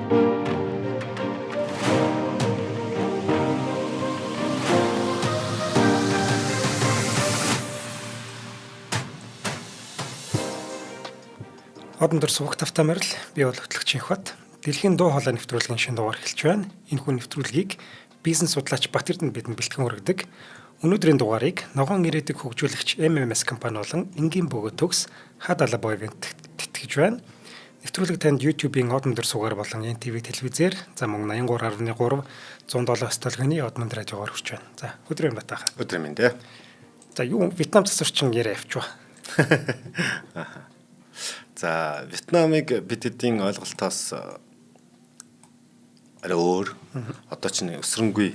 Одон дөр суваг тавтай морил би бол хөтлөгч Инхбат. Дэлхийн дуу хоолой нэвтрүүлгийн шинэ дугаар эхэлж байна. Энэхүү нэвтрүүлгийг бизнес судлаач Бат Эрдэнэ бидэнд бэлтгэн хүргэдэг. Өнөөдрийн дугаарыг ногоон ирээдүг хөгжүүлэгч MMS компани болон энгийн бөгөөд төгс Хад Алабо ивент тэтгэж байна. Нэвтрүүлэг танд YouTube-ийн Одон дөр сувгаар болон NTV телевизээр за мөн 83.3 107 столгоны Одмонд радиогоор хүрч байна. За өдрийн батаха. Өдрийн мэнд ээ. За юу Вьетнам засварчин яриа явчихва. За Вьетнамыг бид хэдийн ойлголтоос арай өөр. Одоо чинь өсрөнгүй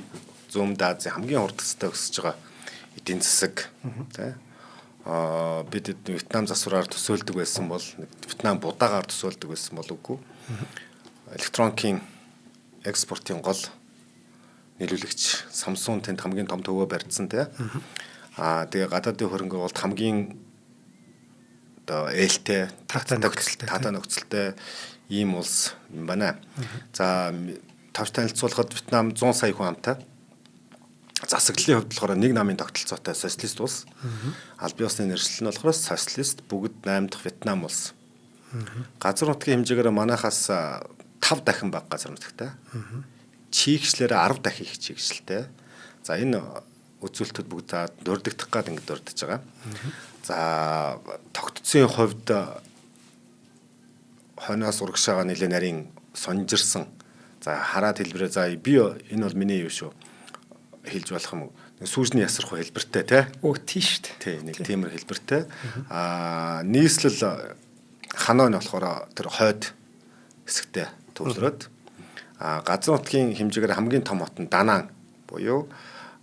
Зүүн Азийн хамгийн хурдцтай өсөж байгаа эдийн засаг тий. Бид Вьетнам засвараар төсөөлдөг байсан бол Вьетнам будаагаар төсөөлдөг байсан бол үгүй. Электроникийн экспортын гол нийлүүлэгч Samsung тэнд хамгийн том төвөө барьдсан тий. Тэгээ гадаадын хөрөнгө оруулалт хамгийн одоо ээлтэй таатай нөхцөлтэй ийм улс юм байна. За товч танилцуулахад Вьетнам 100 сая хүн амтай. Засаглалын хувьд болохоор нэг намын тогтолцоотой социалист улс. Аль бие усны нэршлэл нь болохоор социалист бүгд 8 дахь Вьетнам улс. Газар нутгийн хэмжээгээр манайхаас 5 дахин бага газар нутагтай. Чийгчлээрээ 10 дахин их чийгчлэлтэй. За энэ үзүүлэлтүүд бүгд дурддагдах гад ингэ дурдж байгаа. За тогтцын хувьд хойноос урагшаага нэлээ нарийн сонжирсан. За хараад хэлбэрээ за би энэ бол миний юу шүү хэлж болох юм уу? Сүүжний ясрах хэлбэртэй тий. Өө тий шүү дээ. Тий нэг тиймэр хэлбэртэй. Нийслэл Ханой нь болохоор тэр хойд хэсэгтээ төвлөрөөд газар нутгийн хэмжээгээр хамгийн том хот нь Данан буюу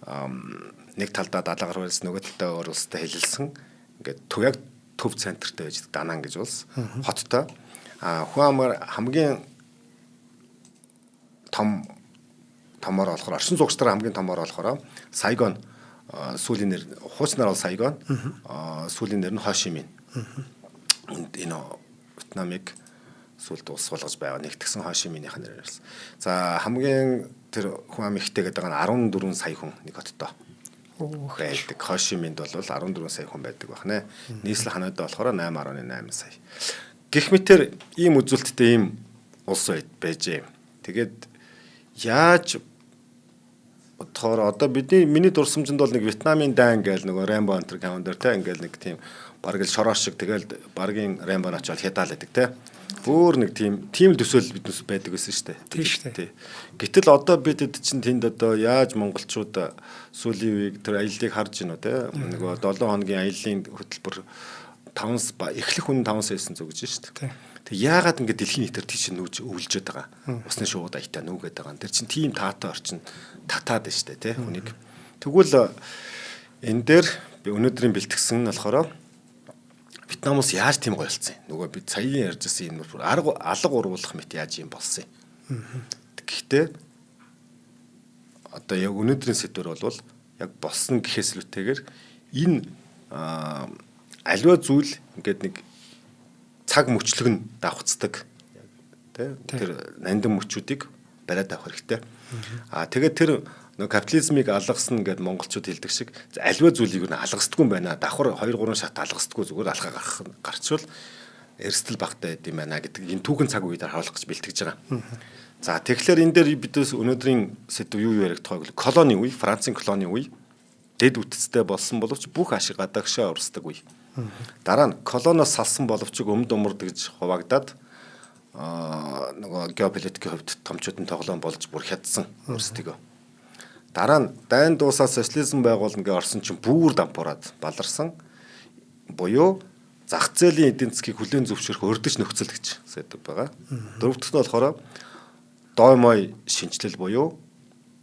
нэг талдаа далаагаар барьсан нөгөө талдаа өөр улстай хэлэлсэн ингээд төв яг төв центртэй байж Данан гэж улс хоттой. Хүн амаар хамгийн том томоор болохоор орчин зуугчдаар хамгийн томоор болохоор Сайгон сүүлийн нэр хуучнаар бол Сайгон сүүлийн нэр нь Хошимин. Энэ Вьетнамыг сүүлд улс болгож байгаа нэгтгсэн Хошиминийх нэрээр ирсэн. За хамгийн тэр хүн ам ихтэй гэдэг нь 14 сая хүн нэг хоттой байдаг. Хошиминд бол 14 сая хүн байдаг байх нэ. Нийслэл Ханойд болохоор 8.8 сая. Гэх мэтэр ийм үзүүлэлттэй ийм улс байжээ. Тэгээд яаж бодохоор одоо бидний миний дурсамжинд бол нэг Вьетнамын дайн гээл нөгөө Рамбо антер каунтер те ингээл нэг тийм бараг л шороо шиг тэгэл баргийн Рамбо очоод хятаал гэдэг те. Өөр нэг тийм төсөөл биднес байдаг байсан шүү дээ. Тийм шүү дээ. Гэтэл одоо бид эд чинь тэнд одоо яаж монголчууд сүүлийн үеийг тэр аяллыг харж байна уу те. Нөгөө 7 хоногийн аяллаа хөтөлбөр 5 эхлэх хүн 5 сая 900 гэж шүү дээ. Тэг яагаад ингэ дэлхийн нийтээр тийш нүүж өвлжөөд байгаа. Усны шувууд аятаа нүүгээд байгаа. Тэр чинь тийм таатай орчин татаад байна шүү дээ те хүнийг. Тэгвэл энэ дээр би өнөөдрийн бэлтгэсэн нь болохоор Вьетнам улс яаж тийм гоё болсон юм? Нөгөө би саяын ярьжсэн юм бүр арга алга уруулах мэт яаж юм болсон юм. Гэхдээ одоо яг өнөөдрийн сэдвэр бол яг болсон гэхээс илүүтэйгээр энэ аливаа зүйл ингээд нэг цаг мөчлөг нь давхцдаг тий тэр нандин мөчүүдийг бариад авах хэрэгтэй. Тэгээд тэр нөгөө капитализмыг алгасна гэд монголчууд хэлдэг шиг аливаа зүйлийг нь алгасдаггүй юм байна. Давхар 2 3 шат алгасдаггүй зүгээр алхаа гарах гарчвал эрсдэл багтай байд юм байна гэдэг энэ түүхэн цаг үеээр харуулах гэж бэлтгэж байгаа. За тэгэхээр энэ дээр бидээс өнөөдрийн сэдв юу яригдах вэ гэвэл колони үе, Францын колони үе дэд бүтцтэй болсон боловч бүх ашиг гадагшаа урсдаг үе. Дараа нь колоноос салсан боловч өмд умард гэж хуваагдаад нөгөө геополитикийн хувьд томчуудын тоглоом болж бүр хядсан өөрсдийгөө. Дараа нь дайн дуусаад социализм байгуулна гэж орсон чинь бүр дампуураад баларсан. Буюу зах зээлийн эдийн засгийг хүлээн зөвшөөрөх урдч нөхцөл гэж сэдв байгаа. Дөрөв дэх нь болохоор дой мой шинэчлэл буюу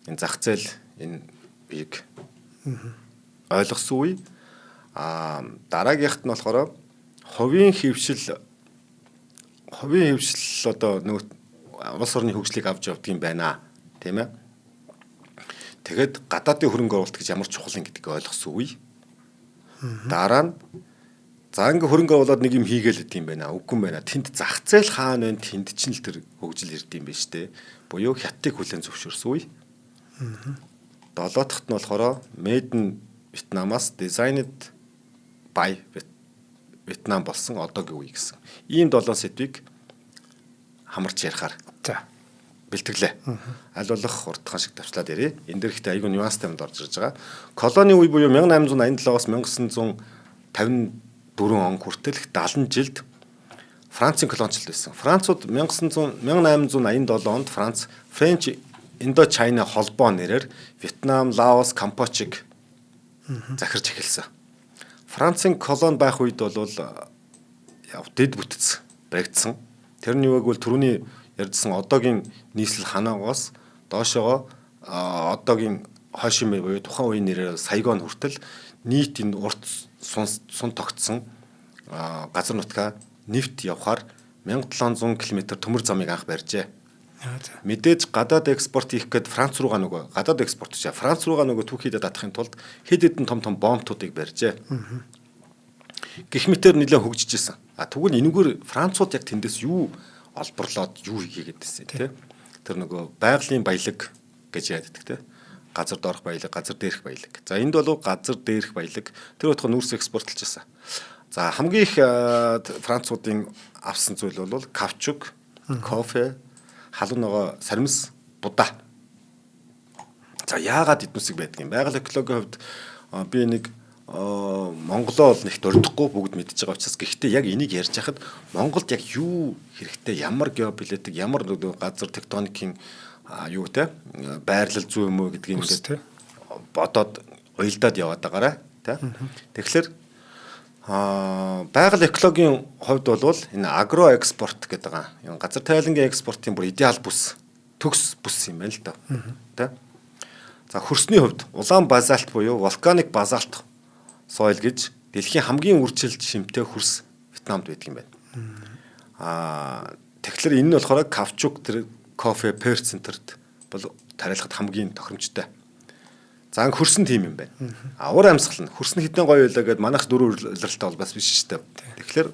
энэ зах зээл энэ биеийг ойлгосон үе. Дараагийнхт нь болохоор хувийн хэвшил одоо нөгөө улс орны хөгжлийг авч явдаг юм байна, тийм ээ. Тэгээд гадаадын хөрөнгө оруулалт гэж ямар чухал юм гэдгийг ойлгосон үе. Дараа нь За ингээ хөрөнгө оруулаад нэг юм хийгээл идэм байна. Үгүй юм байна. Тэнд зах зээл хаана байна? Тэнд чинь л тэр хөгжил ирд юм байна штэ. Буюу хятадыг хүлээн зөвшөөрсөн үе. Долоо дахьт нь болохоор Made in Vietnam-аас Designed by Vietnam болсон одоогийн үе гэсэн. Ийм долоон сэдвийг хамарч ярихаар. За. Бэлтгэлээ. Аль болох уртхан шиг тавчлаад ярив. Энэ дээр ихтэй айгүй нюанстай юмд орж ирж байгаа. Колони үе буюу 1887-оос 1954 он хүртэл 70 жилд Францын колоничлал байсан. Францууд 1887 онд Франц French Indochina холбоо нэрээр Вьетнам, Лаос, Камбожийг захирч эхэлсэн. Францын колони байх үед бол дэд бүтц баригдсан. Тэр нь юу гэвэл түрүүний ярьжсэн одоогийн нийслэл Ханоогоос доошоогоо одоогийн Хошимэ буюу тухайн үеийн нэрээр Сайгон хүртэл нийт энэ урт сун тогтсон газар нутгаа нефт явахаар 1700 км төмөр замыг анх барьжээ. Мэдээж гадаад экспорт хийх гээд Франц руугаа нөгөө гадаад экспорт хийж Франц руугаа нөгөө түүхийдээ татахын тулд хэд хэдэн том том бомбтуудыг барьжээ. Гэх мэтэр нэлээд хөгжиж исэн. А тэгвэл энэгээр Францууд яг тэндээс юу олборлоод юу хийгээд байсан тий. Тэр нөгөө байгалийн баялаг гэж яриад байдаг тий. Газар доорх баялаг, газар дээрх баялаг. За энд бол газар дээрх баялаг. Тэр утга нүүрс экспортлж байсан. За хамгийн их Француудын авсан зүйл бол каучук, кофе, халуун ногоо, сармис, будаа. За яагаад эднүсийг байдаг юм? Байгаль экологийн хувьд би нэг Монголоо бол нэг дурдахгүй бүгд мэдж байгаа учраас гэхдээ яг энийг ярьж хахад Монголд яг юу хэрэгтэй, ямар геополитик, ямар газар тектоникийн юу те байрлал зүү юм уу гэдгийг ингээд бодоод уялдаад яваад байгаарай те. Тэгэхээр байгаль экологийн хувьд бол энэ агро экспорт гэдэг байгаа. Энэ газар тайлангийн экспортын бүр идеал бүс, төгс бүс юм байна л да. Тэ. За хөрсний хувьд улаан базальт буюу волканик базальт сойл гэж дэлхийн хамгийн үржилт шимтэй хөрс Вьетнамд байдаг юм байна. Тэгэхээр энэ нь болохоор каучук тэр кофе перц центрт бол тариалахад хамгийн тохиромжтой. За хөрсөн тийм юм байна. А уур амьсгал нь хөрсөн хэдэн гоё байлаа гэдээ манайх дөрөв улиралтай бол бас биш шүү дээ. Тэгэхээр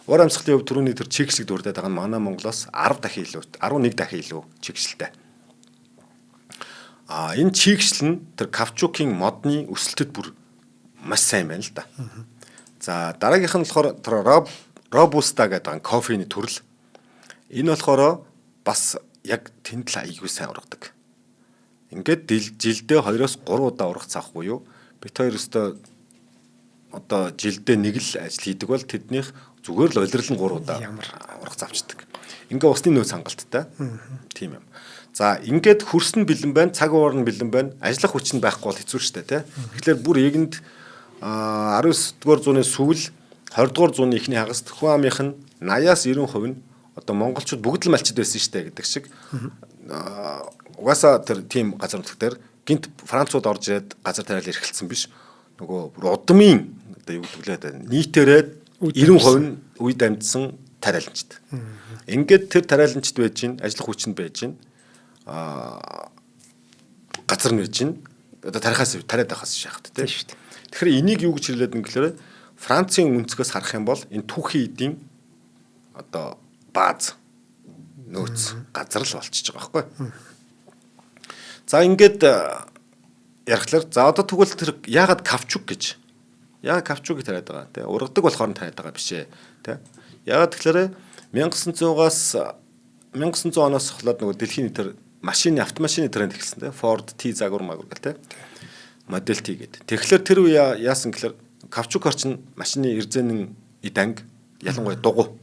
уур амьсгалын хувьд түрүүний тэр чигшлэг дурдаад байгаа нь манай Монголоос 10 дахин илүү 11 дахин илүү чигшлтэй. А энэ чигшил нь тэр каучукийн модны өсөлтөд бүр маш сайн байна л да. За дараагийнх нь болохоор тэр робуста гэдэг кофений төрөл. Энэ болохоор бас яг тэнд л айгүй сайн ургадаг. Ингээд жилдээ 2-оос 3 удаа ургац авах буюу бит хоёр өстө одоо жилдээ нэг л ажил хийдэг бол тэднийх зүгээр л улирал нь 3 удаа ургац авчдаг. Ингээ усны нөөц хангалттай. Тийм юм. За ингээд хөрс нь бэлэн байна, цаг уур нь бэлэн байна, ажиллах хүч нь байхгүй бол хэцүү шттэ тий. Тэгэхээр бүр эгэнд 19-р зууны сүүл 20-р зууны эхний хагаст хүн амынх нь 80-аас 90% нь одоо монголчууд бүгд л малчид байсан штэ гэдэг шиг угаасаа тэр тийм газар нутаг дээр гинт Францууд орж ирээд газар тариал эрхэлсэн биш. Нөгөө удмын одоо юу гэдэг лээ нийтээрээ 90% нь үед амьдсан тариаланчид. Ингээд тэр тариаланчид байж гин, ажиллах хүч нь байж гин, газар нь байж гин. Одоо тарихаас тариад байхаас шахах тийм шүү дээ. Тэгэхээр энийг юу гэж хэлээд юм гэхээр Францын өнцгөөс харах юм бол энэ түүхийн эдийн одоо бааз нөөц газар л болчихж байгаа байхгүй. За ингээд ярихлаар за одоо тэгвэл тэр яагаад каучук гэж яагаад каучукийг тариад байгаа те ургадаг болохоор нь тариад байгаа биш ээ те. Яагаад тэгэхээр 1900-аас 1900 оноос эхлээд нөгөө дэлхийн тэр машины автомашины тренд эхэлсэн те. Ford T загвар магвар гэл те. Модель T гэдэг. Тэгэхээр тэр үе яасан гэхээр каучукоор чинь машины эрзэнэн эд анги ялангуяа дугуй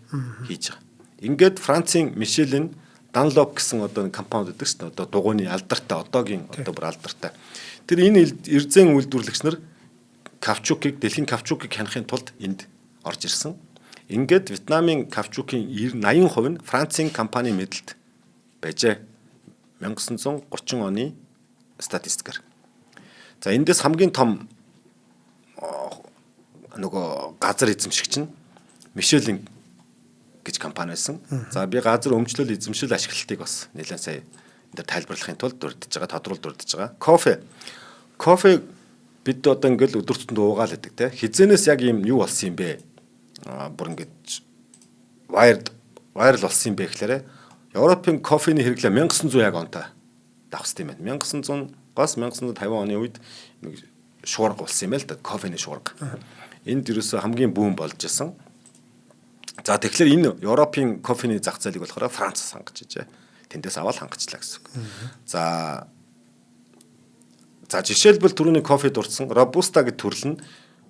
хийж байгаа. Ингээд Францын Michelin Dunlop гэсэн одоо компани байдаг шүү дээ. Одоо дугуйны алдартай одоогийн одоо бүр алдартай. Тэр энэ эрзэн үйлдвэрлэгч нар каучукийг дэлхийн каучукийг хянахын тулд энд орж ирсэн. Ингээд Вьетнамын каучукийн 80% нь Францын компани мэдэлд байжээ. 1930 оны статистикаар. За эндээс хамгийн том нөгөө газар эзэмшигч нь Michelin гэж компани байсан. За би газар өмчлөл эзэмшил ашиглалтыг бас нэлээд сая энэ дээр тайлбарлахын тулд дурдж байгаа, тодруулж дурдж байгаа. Кофе. Кофе бид одоо ингээл өдөр тутамд уугаал гэдэг те. Хизэнээс яг юм юу болсон юм бэ? бүр ингэж viral болсон юм бэ гэхээр Европын кофений хэрэглээ 1900 яг онтой давхсан юм байна. 1900-аас 1950 оны үед нэг шуурга болсон юм байл да, кофений шуурга. Энд ерөөсөө хамгийн бүүн болж исэн. За тэгэхээр энэ Европын кофений зах зээлийг болохоор Франц сангаж ижээ. Тэндээс аваад хангацлаа гэсэн үг. За жишээлбэл түрүүний кофе дурдсан робуста гэдэг төрөл нь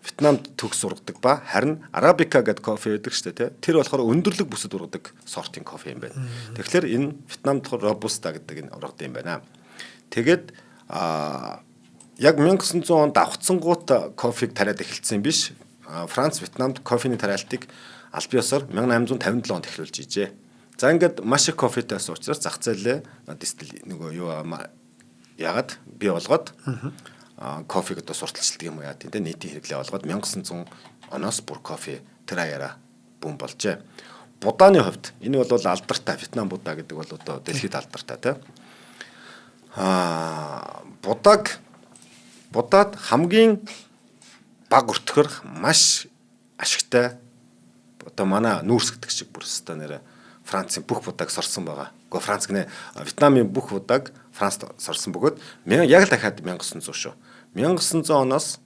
Вьетнамд төгс ургадаг ба харин арабика гэдэг кофе байдаг шүү дээ, тий. Тэр болохоор өндөрлөг бүсэд ургадаг сортын кофе юм байна. Тэгэхээр энэ Вьетнамд болохоор робуста гэдэг энэ ургадаг юм байна. Тэгээд яг 1900 онд давхцсангууд кофег тариад эхэлсэн биш. Франц Вьетнамд кофений тариалтыг аль биесоор 1857 онд эхлүүлж ижээ. За ингээд маш их кофетайс учраас зах зээлээ дистил нөгөө юу яагаад бий болгоод кофег одоо сурталчилдаг юм уу яа тийм нийтийн хэрэглээ болгоод 1900 оноос бүр кофе тэр аяараа бүүн болжээ. Будааны хувьд энэ бол алдартай Вьетнам будаа гэдэг бол одоо дэлхийд алдартай тийм. Будаад хамгийн бага өртөхөр маш ашигтай одоо манай нүүрс гэдэг шиг бүр өстой нэрэ Францын бүх будааг сорсон байгаа. Гэхдээ Франц гинэ Вьетнамын бүх будааг Францд сорсон бөгөөд яг л дахиад 1900 шүү. 1900 оноос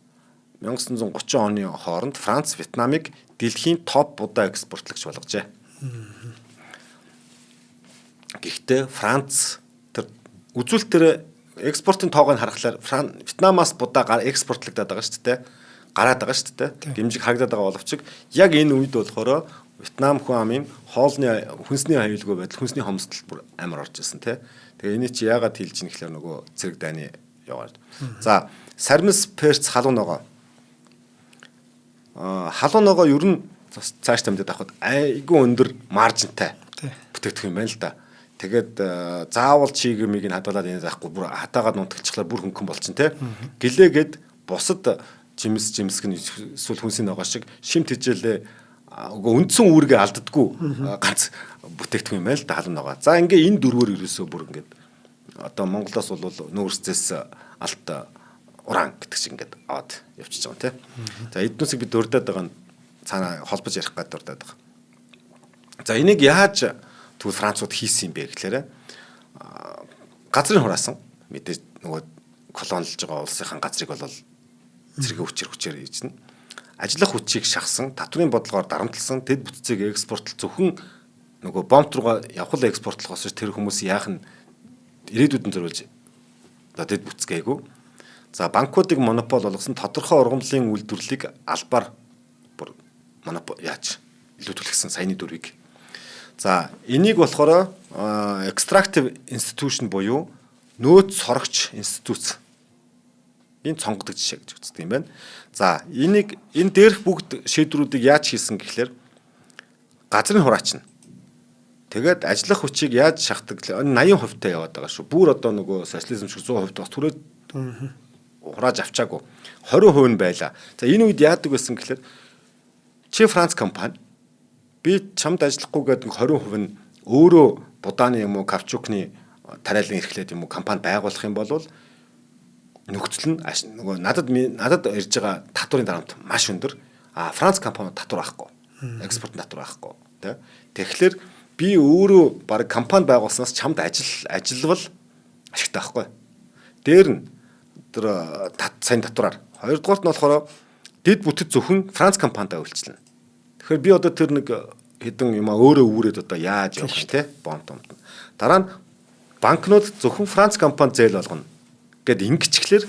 1930 оны хооронд Франц Вьетнамыг дэлхийн топ будаа экспортлогч болгожээ. Гэхдээ Франц тэр үзүүлэлтээр экспортын тоогыг харахаар Вьетнамаас будаа экспортлогдоод байгаа шүү дээ. Гараад байгаа шүү дээ. Гэмжиг харагдаад байгаа боловч яг энэ үед болохоор Вьетнам хүн амын хоолны хүнсний аюулгүй байдал, хүнсний хомсдол бүр амар орж ирсэн тий. Тэгээ энийг чи яагаад хэлж ийн гэхлээр нөгөө цэрэг дайны яваад. За, сармис перц халуун ногоо. Халуун ногоо ер нь цааш тамдад авахд айгүй өндөр маржинтай бүтээгдэхүүн юм байна л да. Тэгээд заавал чиг юмыг нь хадгалаад энэ заахгүй бүр хатаагаад нунтагчлахлаар бүр хөнгөн болчин тий. Гэлээгээд бусад жимс жимсг нь эсвэл хүнсний ногоо шиг шим тэжээлээ үндсэн үүргээ алддаггүй ганц бүтээгдэхүүн юм байна л да халуун ногоо. За ингээ энэ дөрвөөр ерөөсөө бүр ингээд одоо Монголоос бол нүүрсцээс алт уран гэдэг шиг ингээд аваад явчихж байгаа юм тий. За эднүсийг би дурдаад байгаа нь цаана холбож ярих гээд дурдаад байгаа. За энийг яаж тэгвэл Францууд хийсэн юм бэ гэхлээрэ газрын хураасан мэдээж нөгөө колонилж байгаа улсынхаа газрыг бол зэрэг хүчээр хийжнэ. Ажиллах хүчийг шахсан, татврын бодлогоор дарамтлсан, тэд бүтцийг экспортлох зөвхөн нөгөө бомб руугаа явах л экспортлохоос тэр хүмүүс яах нь ирээдүйд нь зориулж одоо тэд бүтцгээгүй. За банкуудыг монопол болгосон тодорхой ургамлын үйлдвэрлэлийг албаар бүр монопол яаж илүү түлхсэн саяны дөрвийг. За энийг болохоор extractive institution буюу нөөц сорогч институц энэ цонгодог жишээ гэж үздэг юм байна. За энийг энэ дээрх бүгд шийдвэрүүдийг яаж хийсэн гэхлээр газрын хураачна. Тэгээд ажиллах хүчийг яаж шахдаг 80% та яваад байгаа шүү. Бүр одоо нөгөө социализм шиг 100% бас түрээд хурааж авчаагүй. 20% нь байлаа. За энэ үед яадаг байсан гэхлээр чи Франц компани би чамд ажиллахгүй гэдэг 20% нь өөрөө будааны юм уу кавчукны тариалан эрхлээд юм уу компани байгуулах юм бол нөхцөл нь нөгөө надад ирж байгаа татварын дарамт маш өндөр. А Франц компаниуд татвар авахгүй. Экспорт татвар авахгүй, тий. Тэгэхээр би өөрөө баг компани байгуулснаас чамд ажиллавал ашигтай байхгүй. Дээр нь тэр сайн татвараар. Хоёрдугаарт нь болохоор дэд бүтэц зөвхөн Франц компанитай үйлчлэнэ. Тэгэхээр би одоо тэр нэг хэдэн юм өөрөө үүрээд одоо яаж явах юм те бомт. Дараа нь банкнууд зөвхөн Франц компани зээл болгоно. Гэт ингэчихлээр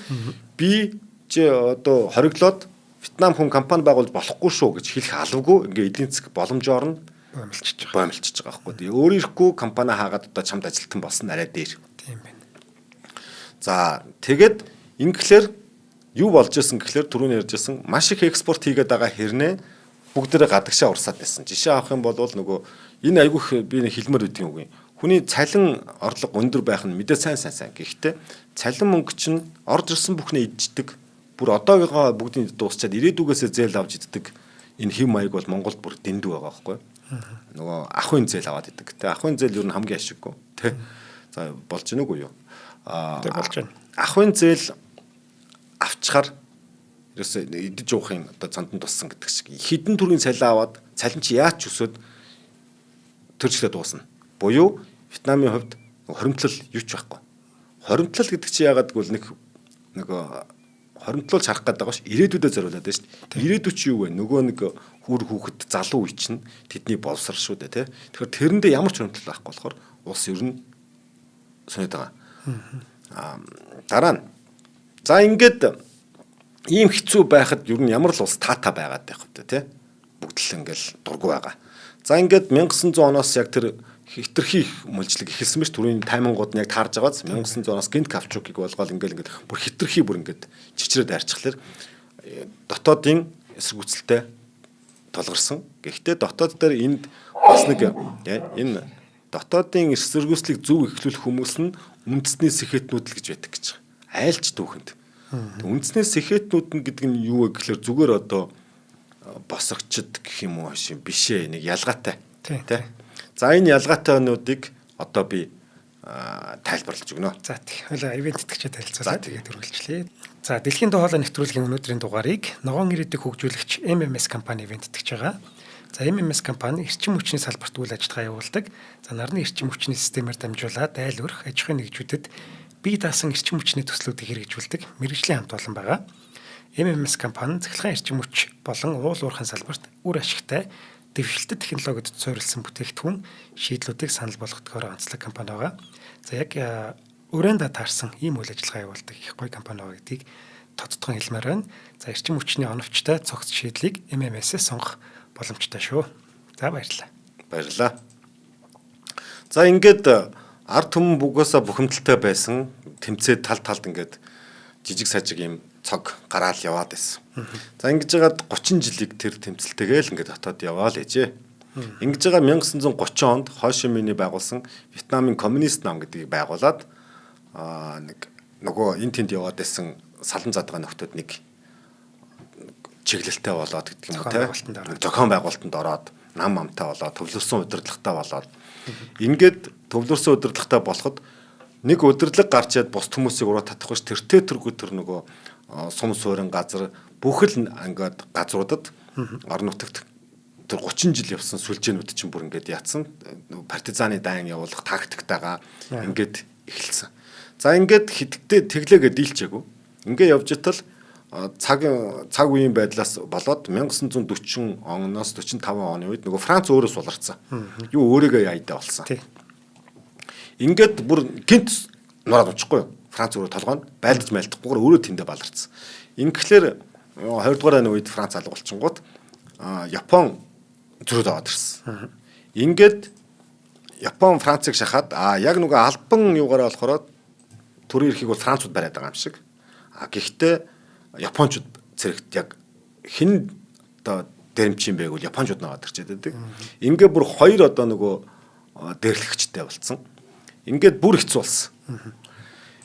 би чи одоо хориглоод Вьетнам хүн компани байгуулж болохгүй шүү гэж хэлэх албагүй ингээ эдийн засаг боломжоор нь боомлчихж байгаа байхгүй. Тэгээ өөр ирэхгүй компани хаагаад одоо чамд ажилтан болсон арай дээр. Тийм байна. За тэгээд ингэхлээр юу болж исэн гэхлээр түрүүний ярьжсэн маш их экспорт хийгээд байгаа хэрнээ бүгдээрээ гадагшаа урсаад байсан. Жишээ авах юм бол нөгөө энэ айгүйх би нэг хэлмээр үдгийн үг юм. Хүний цалин орлого өндөр байх нь мэдээ сайн. Гэхдээ цалин мөнгө чинь орж ирсэн бүхнээ идчихдэг. Бүр одоогийнхоо бүгдийг дуусчаад ирээдүгээсээ зээл авч иддэг. Энэ хэм маяг бол Монголд бүр дэндүү байгаа байхгүй. Нөгөө ахуйн зээл аваад идэг. Тэ ахуйн зээл ер нь хамгийн ашиггүй. Тэ. За болж гэнэ үгүй юу? Аа болж байна. Ахуйн зээл авчхаар Ерөөсөө идэж уухын одоо цандан туссан гэдэг шиг хідэн төргийн цалин аваад цалин чи яаж ч өсөөд тэр чиглээ дуусна. Буюу Вьетнамын хувьд хоримтлал юу ч байхгүй. Хоримтлал гэдэг чи яагаад гэвэл нэг нөгөө хоримтлуулж харах гэдэг байгаа ш. Ирээдүйдээ зориулаад байна ш. Ирээдүй чи юу вэ? Нөгөө нэг хүүр хүүхэд залуу үе чинь тэдний боловсрал шүү дээ, тэ. Тэгэхээр тэрэндээ ямар ч хоримтлал байхгүй болохоор улс ер нь сониод байгаа. Дараа нь за ингээд ийм хэцүү байхад ер нь ямар л улс таата байгаад байх вэ, тэ. Бүгд л ингээл дургу байгаа. За ингээд 1900 оноос яг тэр хитрхи их мөлжлөг эхэлсэн биз, түрүүний таймангууд нь яг таарж байгааз 1900 оноос гинт кавчукийг болгоол ингээл ингээд бүр хитрхи бүр ингээд чичрээд арчхлаар дотоодын эсэргүүцэлтэй тулгарсан. Гэхдээ дотоод дээр энд бас нэг энэ дотоодын эсэргүүцлийг зөв эхлүүлэх хүмүүс нь үндэсний сэхэтнүүд л гэж байдаг гэж байгаа. Айлч түүхэнд. Үндэсний сэхэтнүүд нь гэдэг нь юу вэ гэхлээр зүгээр одоо босгочд гэх юм уу шин биш ээ, нэг ялгаатай тий. За энэ ялгаатайнуудыг одоо би тайлбарлаж өгнө. За тий. Хойлоо ивент тэтгэгчид танилцуулаад тэгээд үргэлжлэе. За дэлхийн дуу хоолой нэвтрүүлгийн өнөөдрийн дугаарыг ногоон ирээдүйг хөгжүүлэгч MMS компани ивент тэтгэж байгаа. За MMS компани эрчим хүчний салбарт үйл ажиллагаа явуулдаг. За нарны эрчим хүчний системээр дамжуулаад айл өрх аж ахуйн нэгжүүдэд бие даасан эрчим хүчний төслүүдийг хэрэгжүүлдэг мэргэжлийн хамт олон байгаа. MMS компани цахилгаан эрчим хүч болон уул уурхайн салбарт үр ашигтай дэвшилтэт технологид суурилсан бүтээгдэхүүн шийдлүүдийг санал болгохдгоор онцлог компани байгаа. За яг уранда таарсан ийм үйл ажиллагаа явуулдаг их гоё компани байгаа гэдгийг тодтогхон хэлмээр байна. За эрчим хүчний оновчтой цогц шийдлийг MMS-ээс сонгох боломжтой шүү. За баярлалаа. Баярлалаа. За ингээд ард түмэн бүгөөсөө бухимдалтай байсан. Тэмцээд тал талд ингээд жижиг сажиг юм цог гараал яваад байсан. За ингэж жагаад 30 жилиг тэр тэмцэлтэйгээ л ингээд дотоод яваал ээжээ. Ингэж байгаа 1930 онд Хо Ши Минь байгуулсан Вьетнамын коммунист нам гэдгийг байгуулад нэг нөгөө энэ тэнд яваад байсан салан задгаа нөхдүүд нэг чиглэлтэй болоод гэдэг юм уу те. Зохион байгуулалтанд ороод нам амтай болоод төвлөрсөн удирдлагатай болоод ингээд төвлөрсөн удирдлагатай болоход нэг удирдлага гарч яд бус хүмүүсийг ураа татахгүй ш тэртээ тэргүй тэр нөгөө сум суурин газар бүхэл ингээд газруудад орон нутагт тэр 30 жил явсан сүлжээнүүд чинь бүр ингээд яатсан партизаны дайн явуулах тактиктайгаа ингээд эхэлсэн. За ингээд хэдэгтээ тэглээгээ дийлчээгүй. Ингээд явж итал цаг үеийн байдлаас болоод 1940 оноос 45 оны үед нөгөө Франц өөрөө суларцсан. Юу өөрийгөө яйдаа болсон. Ингээд бүр гинт нураад очихгүй юу? Франц өөрөө толгойн байлдаж майлдахгүйгээр өөрөө тэндээ баларцсан. Ингэхлээр 20 дугаар аны үед Франц алга болчингууд Япон зөрөөд аваад ирсэн. Ингээд Япон Францыг шахаад яг нөгөө албан юугаараа болохоор төрийн эрхийг бол Францууд бариад байгаа юм шиг. Гэхдээ Япончууд зэрэгт яг хэн одоо дэрэмч юм бэ гэвэл Япончууд наваад ирчээд байдаг. Ингээ бүр хоёр одоо нөгөө дээрлэгчтэй болцсон. Ингээд бүр хэцүү болсон.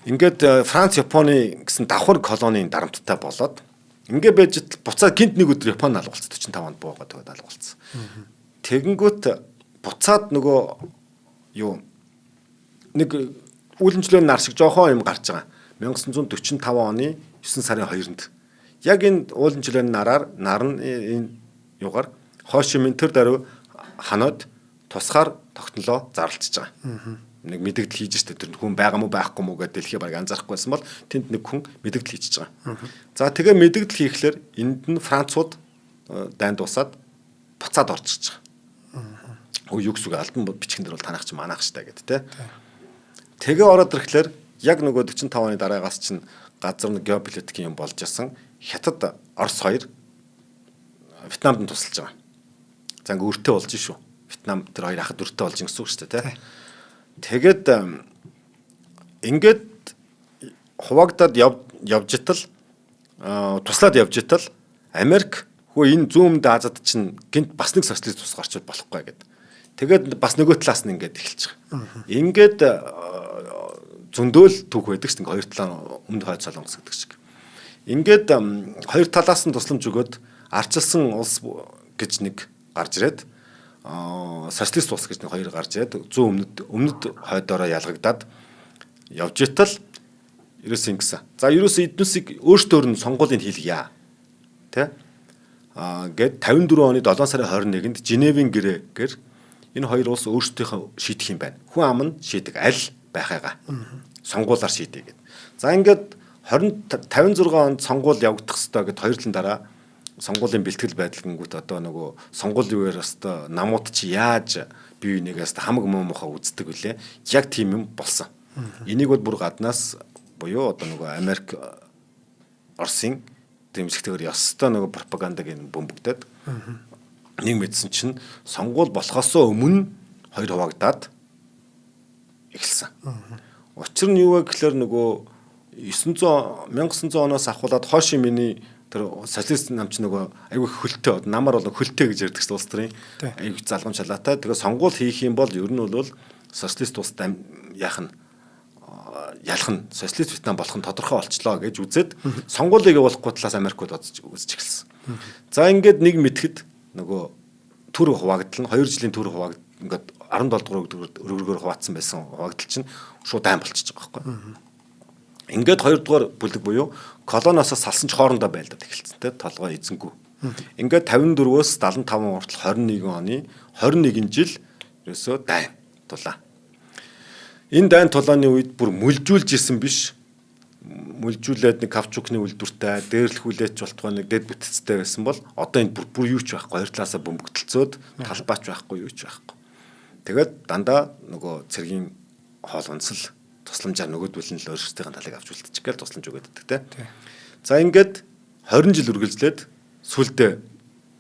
Ингээд Франц Японы гэсэн давхар колонийн дарамттай болоод ингээ байж буцаад гинт нэг өдөр Япон алга болцсон. 45 онд буугаад тэгээд алга болцсон. Тэгэнгүүт буцаад нөгөө юу нэг үлэмжлэн нар шиг жоохон юм гарч байгаа. 1945 оны 9 сарын 2-нд. Яг энэ уулын нараар нар нь энэ юугаар Хо Ши Мин тэр даруй Ханойд тусгаар тогтнолоо зарлчихж байгаа. Нэг мэдэгдэл хийж штэ тэр хүн байгаа мó байхгүй мó гэдээ дэлхий баг анзаарахгүй байсан бол тэнд нэг хүн мэдэгдэл хийчихэж байгаа. За тэгээ мэдэгдэл хийхлээр энд нь Францууд дайн дуусаад буцаад орж ирж байгаа. Өө юу гэсэн үг албан бичгэн дээр бол танах чи манах штэ гэд тэ. Тэгээ ороод ирэхлээр яг нөгөө 45 оны дараагаас чинь газар нэг геополитикийн юм болж исэн. Хятад, Орос хоёр Вьетнамд нь тусалж байгаа. За ингээ өртөө болж шүү. Вьетнам тэр хоёр ахад өртөө болж гэсэн үг шүү дээ, тэ. Тэгээд ингээд хуваагдаад явж итал туслаад явж итал Америк хөө энэ зүүн өмнөд Азад чинь гинт бас нэг социалист ус гарчвал болохгүй гэд. Тэгээд бас нөгөө талаас нь ингээд эхэлж байгаа. Ингээд зөндөөл түүх байдаг шүү дээ. Хоёр талаа өмнөд хойд солонгос гэдэг шиг. Ингээд хоёр талаас нь тусламж өгөөд арчилсан улс гэж нэг гарч ирээд социалист улс гэж нэг хоёр гарч ирээд зүүн өмнөд хойдоороо ялгагдаад явж итал ерөөс ингэсэн. За ерөөс эднүсийг өөртөөр нь сонгуулийн хийлгье. Тэ? Гээд 54 оны 7 сарын 21-нд Женевийн гэрээгээр энэ хоёр улс өөрсдийнхөө шийдэх юм байна. Хүн ам нь шийдэг аль байхайгаа. Сонгуулаар шийдье гэд. За ингээд 56 онд сонгуул явагдах ёстой гэд 2 жилийн дараа сонгуулийн бэлтгэл байдал гингүүт одоо нөгөө сонгуулийн үеэр өстой намууд чи яаж бие бинийгээс хамаг муу мухаа үздэг вүлээ. Яг тийм юм болсон. Энийг бол бүр гаднаас буюу одоо нөгөө Америк Оросын дэмжлэгтэйгээр ёстой нөгөө пропагандаг энэ бөмбөгдөд нэг мэдсэн чинь сонгуул болохоос өмнө хоёр хуваагдаад эхэлсэн. Учир нь юу вэ гэхээр нөгөө 1900 оноос ахуулаад Хоши Миний тэр социалист нам чи нөгөө айгүй хөлтэй намар бол хөлтэй гэж ярьдаг улс төрийн айгүй залгам шалаатай. Тэгээ сонгуул хийх юм бол ер нь бол социалист улс яах нь ялах нь социалист Вьетнам болох нь тодорхой болчлоо гэж үзээд сонгуулийг явуулахгүй талаас Америкууд үзэж эхэлсэн. За ингээд нэг мэтгэд нөгөө төр хуваагдал нь 2 жилийн төр хуваагд ингээд 17 дугаар өргөргөөр хуваацсан байсан хуваагдал чинь шууд дайн болчихж байгаа байхгүй. Ингээд 2 дугаар бүлэг буюу колониосоо салсан ч хоорондоо байлдаад эхэлсэн те толгой эзэнгүй. Ингээд 54-өөс 75 хүртэл 21 оны 21 жил ерөөсөө дайн тулаа. Энэ дайн тулааны үед бүр мүлжүүлж исэн биш. Мүлжүүлээд нэг кавчукны үйлдвэртэй, дээрлэхүүлээч болтугай нэг дэд бүтцтэй байсан бол одоо энд бүр юу ч байхгүй. Хоёр талаасаа бөмбөгдөлцөөд талбайч байхгүй, юу ч байхгүй. Тэгээд дандаа нөгөө цэргийн хоол унсал тусламжаар нөгөөдөл нь л өөрсдийн талыг авч үлдчих гээл тусламж өгöd байдаг те. За ингээд 20 жил үргэлжлээд сүлдээ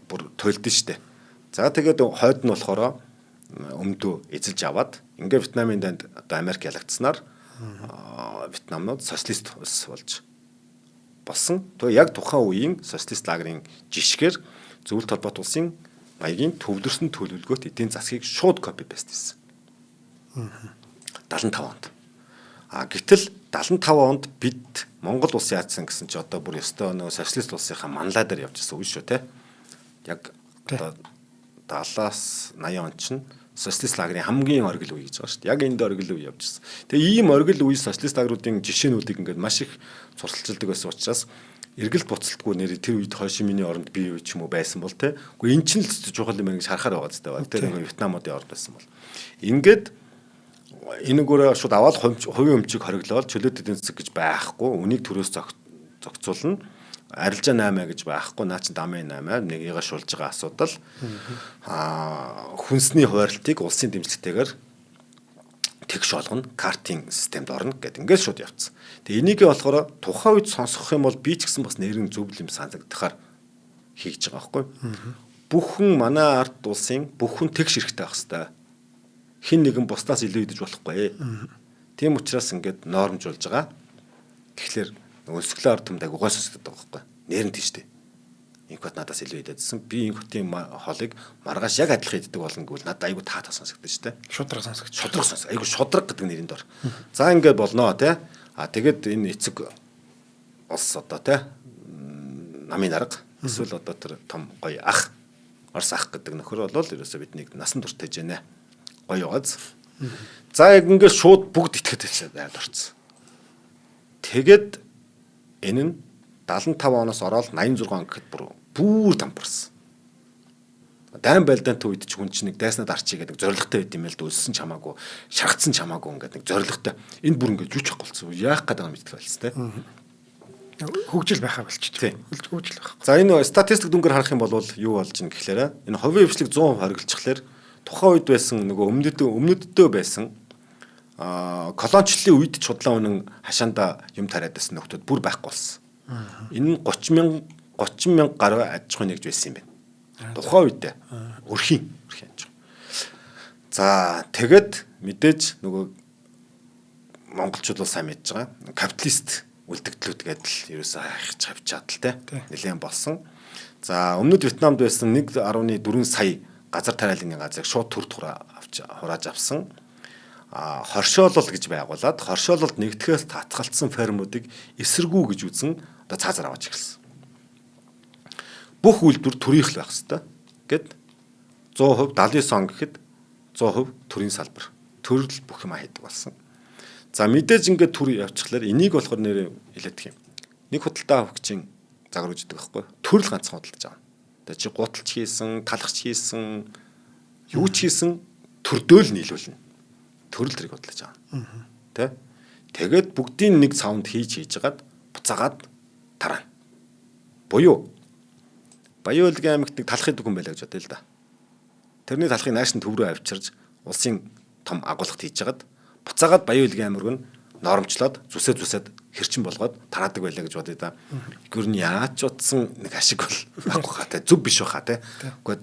бүр туйлдэн штэ. За тэгээд хойд нь болохоор өмдөө эзэлж аваад ингээ Вьетнамын дайнд одоо Америк ялагдсанаар Вьетнамнууд социалист улс болж болсон. Тэгээ яг тухайн үеийн социалист лагерын жишгээр зөвлөлт холбоот улсын маягийн төвлөрсөн төлөвлөгөөт эдийн засгийг шууд copy paste хийсэн. 75 онд. А гэтэл 75 онд бид Монгол улс яатсан гэсэн чи одоо бүр ёстой нөгөө социалист улсынхаа манлай дээр явж ирсэн үе шүү те. Яг одоо 70-аас 80 он чинь социалист лагерын хамгийн оргил үе гэж байгаа шүү дээ. Яг энд оргил үе явж ирсэн. Тэгээ ийм оргил үе социалист лагеруудын жишээнүүдийг ингээд маш их сурталчилдаг байсан учраас эргэлт буцалтгүй нэр тэр үед Хошиминий оронд би юу ч юм уу байсан бол те. Үгүй эн чинь л чухал юм байна гэж харахаар байгаа зү те. Нөгөө Вьетнамуудын оронд байсан бол. Ингээд энэгээрээ шууд аваад хувийн өмчийг хориглоод чөлөөт эдийн засаг гэж байхгүй, үнийг төрөөс зохицуулна. Арилжаа 8 гэж байхгүй, наа чин дамын 8 нэгийгээ шулж байгаа асуудал. Хүнсний хуваарлтыг улсын дэмжлэгтэйгээр тэгш олгоно, картын системд орно гэд ингээд шууд явцсан. Тэгээ энийг болохоор тухайн үед сонсох юм бол би ч гэсэн бас нэрэн зөв юм санагдахаар хийж байгаа байхгүй. Бүхэн манай ард улсын бүхэн тэгш хэрэгтэй байх хэвээр. Хин нэгэн бусдаас илүү идэж болохгүй. Тийм учраас ингээд нормжуулж байгаа. Тэгэхээр өлсгөлөө ард түмэд айгуу гой сонсогддог байхгүй. Нэр нь тийш дээ. Инх бат надаас илүү идэдсэн. Би инх хотын хоолыг маргааш яг адилхан иддэг болно гэвэл надад айгуу таатай сонсогдсон шүү дээ. Шудраг сонсогдож. Шудраг сонс. Айгуу шудраг гэдэг нэрийн дор. За ингээд болноо те. А тэгэд энэ эцэг улс одоо те намын дарга эсвэл одоо тэр том гоё ах Орос ах гэдэг нөхөр бол ерөөсөө биднийг насан турш тэжээнэ. Гоё явааз. За яг ингээд шууд бүгд итгэхэд хэлсэн байд орцсон. Тэгээд энэ нь 75 оноос ороод 86 он гэхэд бүр дампуурсан. Дайн байлдаантай үед ч хүн чинь нэг дайснаа дарчий гэдэг зоригтой байд юм л да өлссөн ч хамаагүй, шаргацсан ч хамаагүй ингээд нэг зоригтой. Энд бүр ингээд жүж чадахгүй болсон. Яах гээд байгаа юм мэддэг болсон те. Хөгжил байхаа болчих. Хөгжил байхгүй. За энэ статистик дүнгээр харах юм бол юу болж ийн гэхлээр энэ хувийн хвшлийг 100% хориглочихлоор тухайн үед байсан нөгөө өмнөддөө байсан колоничлалын үед ч худлаа үнэн хашаанда юм тариад байсан нөхдүүд бүр байхгүй болсон. Энэ нь 30 мянга гаруй аж ахуйн нэгж байсан юм байна. Тухайн үедээ өрхийн аж ахуй. За тэгэд мэдээж нөгөө монголчууд бол сайн мэдж байгаа. Капиталист үлдэгдлүүд гэдэл ерөөсөө хайхж хавчаад л те нэлээд болсон. За өмнөд Вьетнамд байсан 1.4 сая газар тариалангийн газрыг шууд төр хурааж авсан. Хоршоолол гэж байгуулад хоршоололд нэгтгэхээс татгалцсан фермүүдийг эсэргүү гэж үзэн одоо цаазаар аваач эхэлсэн. Бүх үйлдвэр төрийнх л байх хэвээр гэд 100% 79 он гэхэд 100% төрийн салбар. Төрөл бүх юм хийдэг болсон. За мэдээж ингээд төр явчихлаар энийг болохоор нэрээ хэлээдэх юм. Нэг худалдаа авахчийн загвар өгдөг байхгүй. Төрөл ганцхан худалдаж авна. Тэгээ чи гуталч хийсэн, талхч хийсэн, юу ч хийсэн төрдөө л нийлүүлнэ. Төрөл тэрийг худалдаж авна. Тэ? Тэгээд бүгдийн нэг саунд хийж жагаад буцаагаад тараана. Буюу Баян-Улгийн аймагт нэг талах идэг хүн байлаа гэж бодъё л да. Тэрний талхыг нааш нь төв рүү авчирж улсын том агуулгад хийж жагаад буцаагаад Баян-Улгийн аймаг нь нормчлоод зүсээ зүсээд хэрчин болгоод тараадаг байлаа гэж бодъё да. Гүр нь яаж ч утсан нэг ашиг бол байхгүй хаа те, зөв биш баха те. Үгүй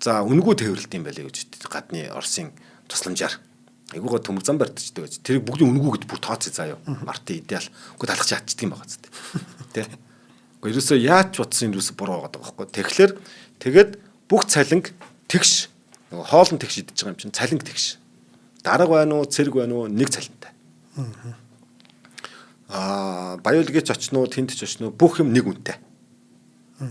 за үнэгүй тээвэрлэлт юм байлаа гэж гадны Оросын тусламжаар айгуугаа төмөр зам барьдчихдээ гэж. Тэрийг бүгдийн үнэгүй гэд бүр тооцъё заа юу. Мартын идеал. Үгүй талах чи чадчихдаг юм байгаа зү. Тэ. Үгүй ерөөсөө яаж ч утсан ерөөсөө буруу байгаа байхгүй. Тэгэхээр тэгээд бүх цалинг тэгш нөгөө хоолн тэгш идэж байгаа юм чинь цалинг тэгш. Дарга байна уу, цэрэг байна уу нэг цалинтай. Баян-Улгийч очно уу, тэнд ч очно уу бүх юм нэг үнэтэй.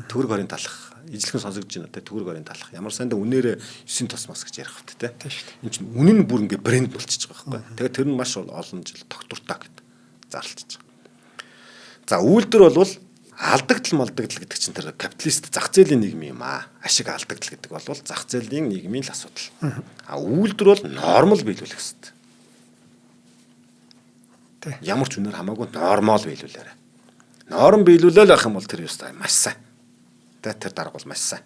Төгрөг хорийн талах ижлэхэн сонсогдож байна те, төгрөг хорийн талах. Ямар сайндаа үнээрээ 9 тос мос гэж ярих хэвтэй те. Энэ чинь үнэн нь бүр ингээ брэнд болчихж байгаа байхгүй. Тэгээд тэр нь маш олон жил тогтвортой гэд зарлчихж байгаа. За үйлдвэр бол алдагдал малдагдал гэдэг чинь тэр капиталист зах зээлийн нийгэм юм аа. Ашиг алдагдал гэдэг бол зах зээлийн нийгмийн л асуудал. А үйлдвэр бол нормал биелүүлэх хэрэгтэй. Ямар ч үнээр хамаагүй нормал биелүүлээрэй. Норм биелүүлээл байх юм бол тэр ёстой маш сайн. Тэ тэр дарга бол маш сайн.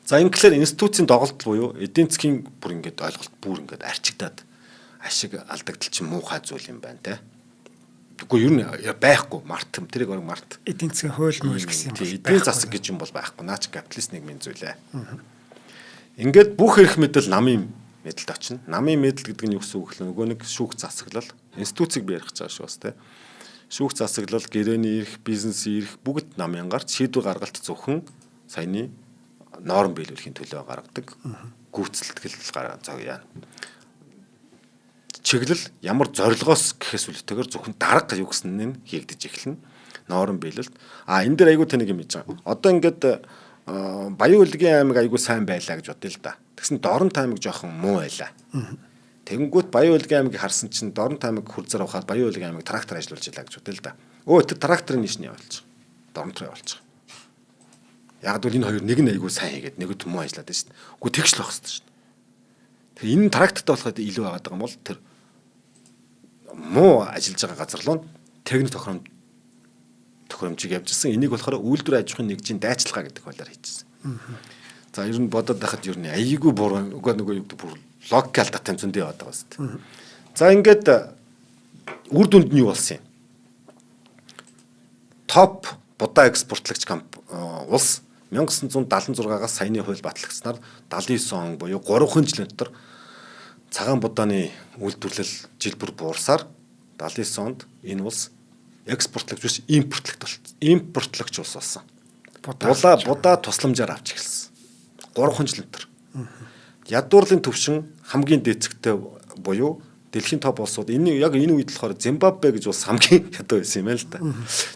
За ингэхлээр институцийн доголдол буюу эдийн засгийн бүр ингээд ойлголт бүр ингээд арчигдаад ашиг алдагдал чинь муухай зүйл юм байна те. Үгүй ер нь байхгүй март тэрийг орог март. Эдийн засгийн хууль мууль гэсэн юм бол эдийн засаг гэж юм бол байхгүй. Наа чи капиталист нийгмийн зүйлээ. Ингээд бүх эрх мэдэл намын мэдэлд очино. Намын мэдэл гэдэг нь юу гэсэн үг вэ? Нөгөө нэг шүүх засаглал, институцийг би ярих гэж байгаа шүү бас те. Шүүх засаглал, гэрээний эрх, бизнесийн эрх бүгд намын гарт шийдвэр гаргалт зөвхөн саяны норм биелүүлэхийн төлөө гаргадаг. Гүйцэтгэл зогъё. Чиглэл ямар зорилгоос гэхээс үлдээгээр зөвхөн дарга юу гэсэн нь хийгдэж эхэлнэ. Норм биелэлт. А энэ дээр айгүй тэнэг юм хийж байгаа. Одоо ингээд Баян-Улгийн аймаг айгүй сайн байлаа гэж бодъё л да. Тэгсэн Дорнот аймаг жоохон муу байлаа. Тэгэнгүүт Баян-Улгийн аймгийг харсан чинь Дорнот аймаг хурцаар авахад Баян-Улгийн аймаг трактор ажиллуулж байлаа гэж бодъё л да. Өө тэр тракторын нийш нь явуулчих. Дорнот руу явуулчих. Яг л энэ хоёр нэг нь айгүй сайн хийгээд нэгд муу ажиллаад байна шүү дээ. Үгүй тэгш л байх хэрэгтэй шүү дээ. Тэгэхээр энэ трактортай болоход илүү байгаад байгаа юм бол тэр муу ажиллаж байгаа газар руу техник тохиромжийг явжсэн. Энийг болохоор үйлдвэр аж ахуйн нэгжийн дайчилгаа гэдэг хуулиар хийжсэн. За ер нь бодоод байхад ер нь айгүй буруу үгүй нөгөө юу гэдэг бүр логик алдаатай зөндөө яваад байгаа зү. За ингээд үр дүнд нь юу болсон юм? Топ будаа экспортлогч улс 1976-аас саяны хууль батлагдсанаар 79 он буюу 3 жилийн дотор цагаан будааны үйлдвэрлэл жил бүр буурсаар 79 онд энэ улс экспортлогч биш импортлогч болсон. Импортлогч улс болсон. Будаа тусламжаар авч эхэлсэн. 3 жилийн дотор. Ядуурлын түвшин хамгийн дээдсэгтэй буюу дэлхийн топ улсууд энэ яг энэ үед болохоор Зимбабве гэж улс хамгийн ядуу байсан юм байна л да.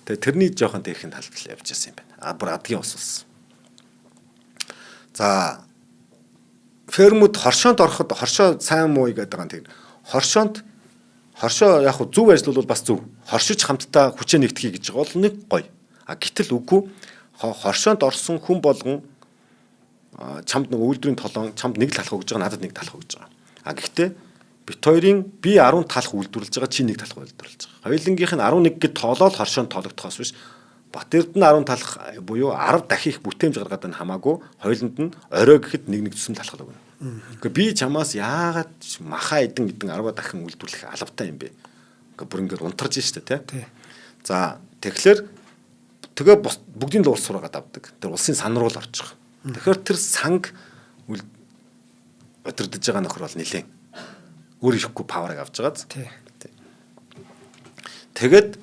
Тэгээ тэрний жоохон дээрхэн талд л явж байсан юм байна. А бүр адгийн улс болсон. За фермүүд хоршоонд ороход хоршоо сайн муу гэдэг байгаа юм тийм. Хоршоонд хоршоо яг зөв ажиллавал бас зөв. Хоршиж хамтдаа хүчээ нэгтгэе гэж байгаа бол нэг гоё. А гэтэл үгүй хоршоонд орсон хүн болгон чамд нэг үйлдвэрийн толон чамд нэг л талах өгж байгаа, надад нэг талах өгж байгаа. А гэхдээ бит хоёрын би 10 талах үйлдвэрлэж байгаа, чи нэг талах үйлдвэрлэж байгаа. Хоёулангийнх нь 11 гэд тоолоод хоршоонд тоологдохоос биш. Бат Эрдэнэ 10 талах буюу 10 дахин их бүтээмж гаргаад байна хамаагүй хоёуланд нь орой гэхэд нэг нэг зүсэм талах өгнө. Гэхдээ би чамаас яагаад маха эдэн эдэн 10 дахин үйлдвэрлэх албатай юм бэ? Ингээ бүр ингээд унтарж штэ тий. За тэгэхээр тэгээ бүгдийн л улс сураагаад авдаг. Тэр улсын сан руу л орж байгаа. Тэгэхээр тэр санг удирдах байгаа нөхөр бол нилээн өөр ирэхгүй паверыг авч байгааз. Тэгээд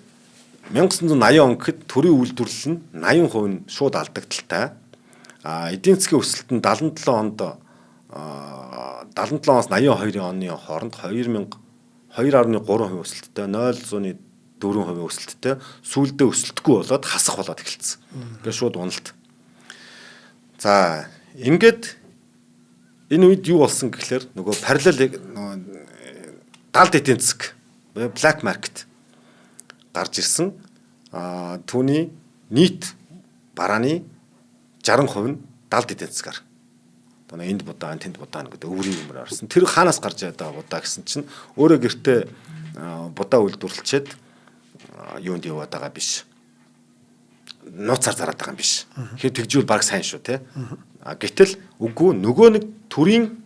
1980 он гэхэд төрийн үйлдвэрлэл нь 80% нь шууд алдагдaltaй. А эдийн засгийн өсөлт нь 77 онд 77-оос 82 оны хооронд 2.3% өсөлттэй, 0.4% өсөлттэй, сүүлдээ өсөлтгүй болоод хасах болоод эхэлсэн. Ингээд шууд уналт. За ингээд энэ үед юу болсон гэхлээр нөгөө параллел нөгөө далд эдийн засаг black market гарч ирсэн. А түүний Нийт барааны 60% нь далд эдийн засгаар. Одоо энд будаа, тэнд будаа гэдэг өврийн юмар орсон. Тэр хаанаас гарч байгаа будаа гэсэн чинь өөрөө гэртээ будаа үйлдвэрлэчээд юунд яваад байгаа биш. Нууцаар зараад байгаа юм биш. Тэгэхээр тэгжүүл баг сайн шүү те. А гэтэл үгүй нөгөө нэг төрийн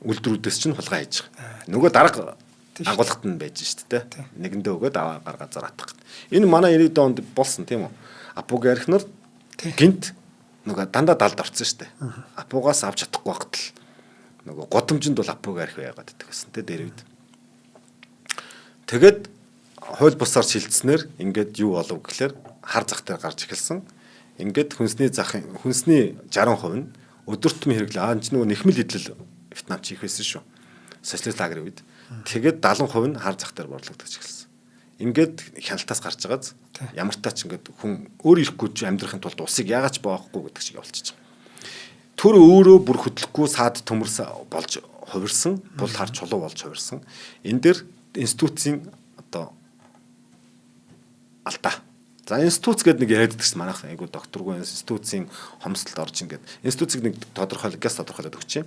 үйлдвэрүүдээс чинь хулгай хийж байгаа. Нөгөө дарга агуулгад нь байж шүү дээ. Нэгэндээ өгөөд аваа гаргаа зараатах. Энэ манай 90 онд болсон тийм үү? Апугийн архинаар гинт нөгөө дандаа далд орсон шүү дээ. Апугаас авч чадахгүй багт л нөгөө годомжинд бол апугийн архи байгаад байдаг гэсэн те дээр үед. Тэгээд хууль бусаар шилжснээр ингээд юу болов гэхлээр хар зах дээр гарч эхэлсэн. Ингээд хүнсний захын хүнсний 60% нь өдөр тутмын хэрэглээ. Аа энэ ч нөгөө нэхмэл идэл Вьетнам чи их байсан шүү. Социалист лагерын үед. Тэгээд 70% нь хар зах дээр борлогдож эхэлсэн. Ингээд хяналтаас гарч байгааз ямар тач ингээд хүн өөр ирэхгүй ч амьдрахын тулд усыг яагаад ч боохгүй гэдэг шиг явуулчих. Төр өөрөө бүр хөдлөхгүй саад төмөрс болж хувирсан, бул хар чулуу болж хувирсан. Энэ дээр институцийн одоо алдаа. За институц гэдэг нэг яриад идэгсэн манайх айгу докторгүй институцийн хомсдолд орж ингээд институцийг нэг тодорхойл газ тодорхойлоод өгч юм.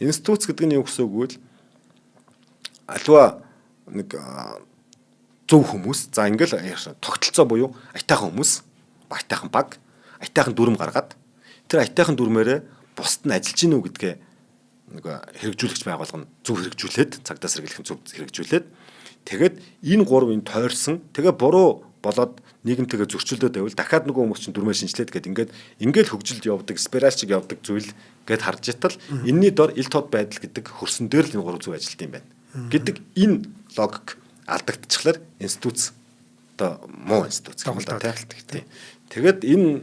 Институц гэдэг нь юу гэсэн үг вэ? Альва нэг зөв хүмүүс за ингээл тогтолцоо буюу аятайхан хүмүүс, аятайхан баг, аятайхан дүрм гаргаад тэр аятайхан дүрмээрээ бусд нь ажиллаж гинүү гэдгээ нэг хэрэгжүүлэгч байгууллага нь зөв хэрэгжүүлээд цагдаа сэргийлэх нь зөв хэрэгжүүлээд тэгээд энэ гурав энэ тойрсон тэгээ буруу болоод нийгэмтэйгээ зөрчилдөд байвал дахиад нөгөө хүмүүс чинь дүрмээ шинжилээд гээд ингээд ингээл хөгжилд явдаг спираль шиг явдаг зүйл гэд харж итал энэний дор ил тод байдал гэдэг хөрсөн дээр л энэ гурав зөв ажилт юм байна гэдэг энэ логик алдагдчихлаар институц одоо муу институц тоглолтод эхэлдэг тийм. Тэгээд энэ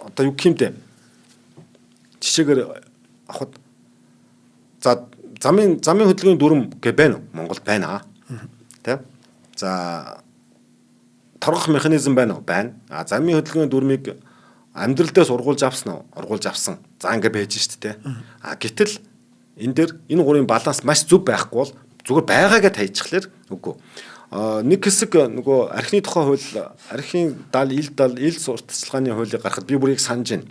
одоо юу гэмдэ жишээгээр авахд за замын хөдөлгөөний дүрм гэ байна уу? Монголд байна. Тэ? За торгох механизм байна уу? Байна. А замын хөдөлгөөний дүрмийг амьдрал дээрс ургуулж авсан уу? Ургуулж авсан. За ингэ байж штт тэ. А гэтэл энэ дээр энэ гурвын баланс маш зөв байхгүй бол зүгээр байгаагаа таяжхлаар үгүй. Нэг хэсэг нөгөө архины тухай хууль, архины дал, ил дал, ил сурталчилгааны хуулийг гаргахад би бүрийг санаж байна.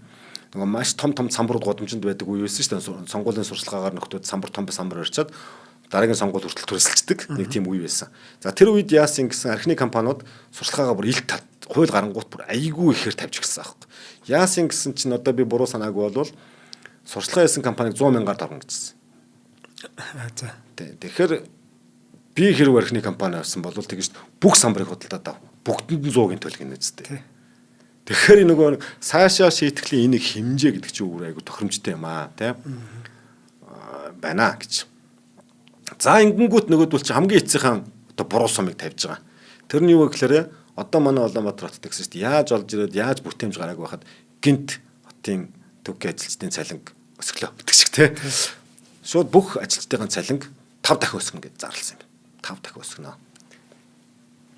Нөгөө маш том том самбарууд годамжинд байдаг үе байсан шүү дээ. Сонгуулийн сурчлагаагаар нөхдүүд самбар том самбар барьчаад дараагийн сонгуул хүртэл төрөсөлчдөг нэг тийм үе байсан. За тэр үед яасан гэсэн архины компаниуд сурчлагаагаа бүр ил хууль гарангуут бүр айгүй ихээр тавьж гисэн аахгүй. Яасан гэсэн чинь одоо би буруу санаагүй болвол сурчлагаа хийсэн компаниг 100 мянгаар дорно гэжсэн. За. Тэгэхээр би хэрэг архины компани авсан бол тэгэж бүх самбарыг худалдаад ав. Бүгдэнд нь 100-ийн төлөг нэ үстэй. Тэгэхээр нөгөө цаашаа шийтгэлийн энийг хэмжээ гэдэг чинь өөр айгу тохиромжтой юм аа тий. Байна гэж. За ингэнгүүт нөгөөдөл чи хамгийн эцсийнхэн одоо буруу сумыг тавьж байгаа. Тэр нь юу вэ гэхээр одоо манай Улаанбаатар хотод гэсэн шүү дээ. Яаж олж ирээд яаж бүтээмж гараагүй байхад гинт хотын төвхий ажилчдын цалинг өсгөлөө гэдэг шиг тий. Шууд бүх ажилчдын цалинг 5 дахин өсгөнө гэж зарласан юм. 5 дахин өсгөнө.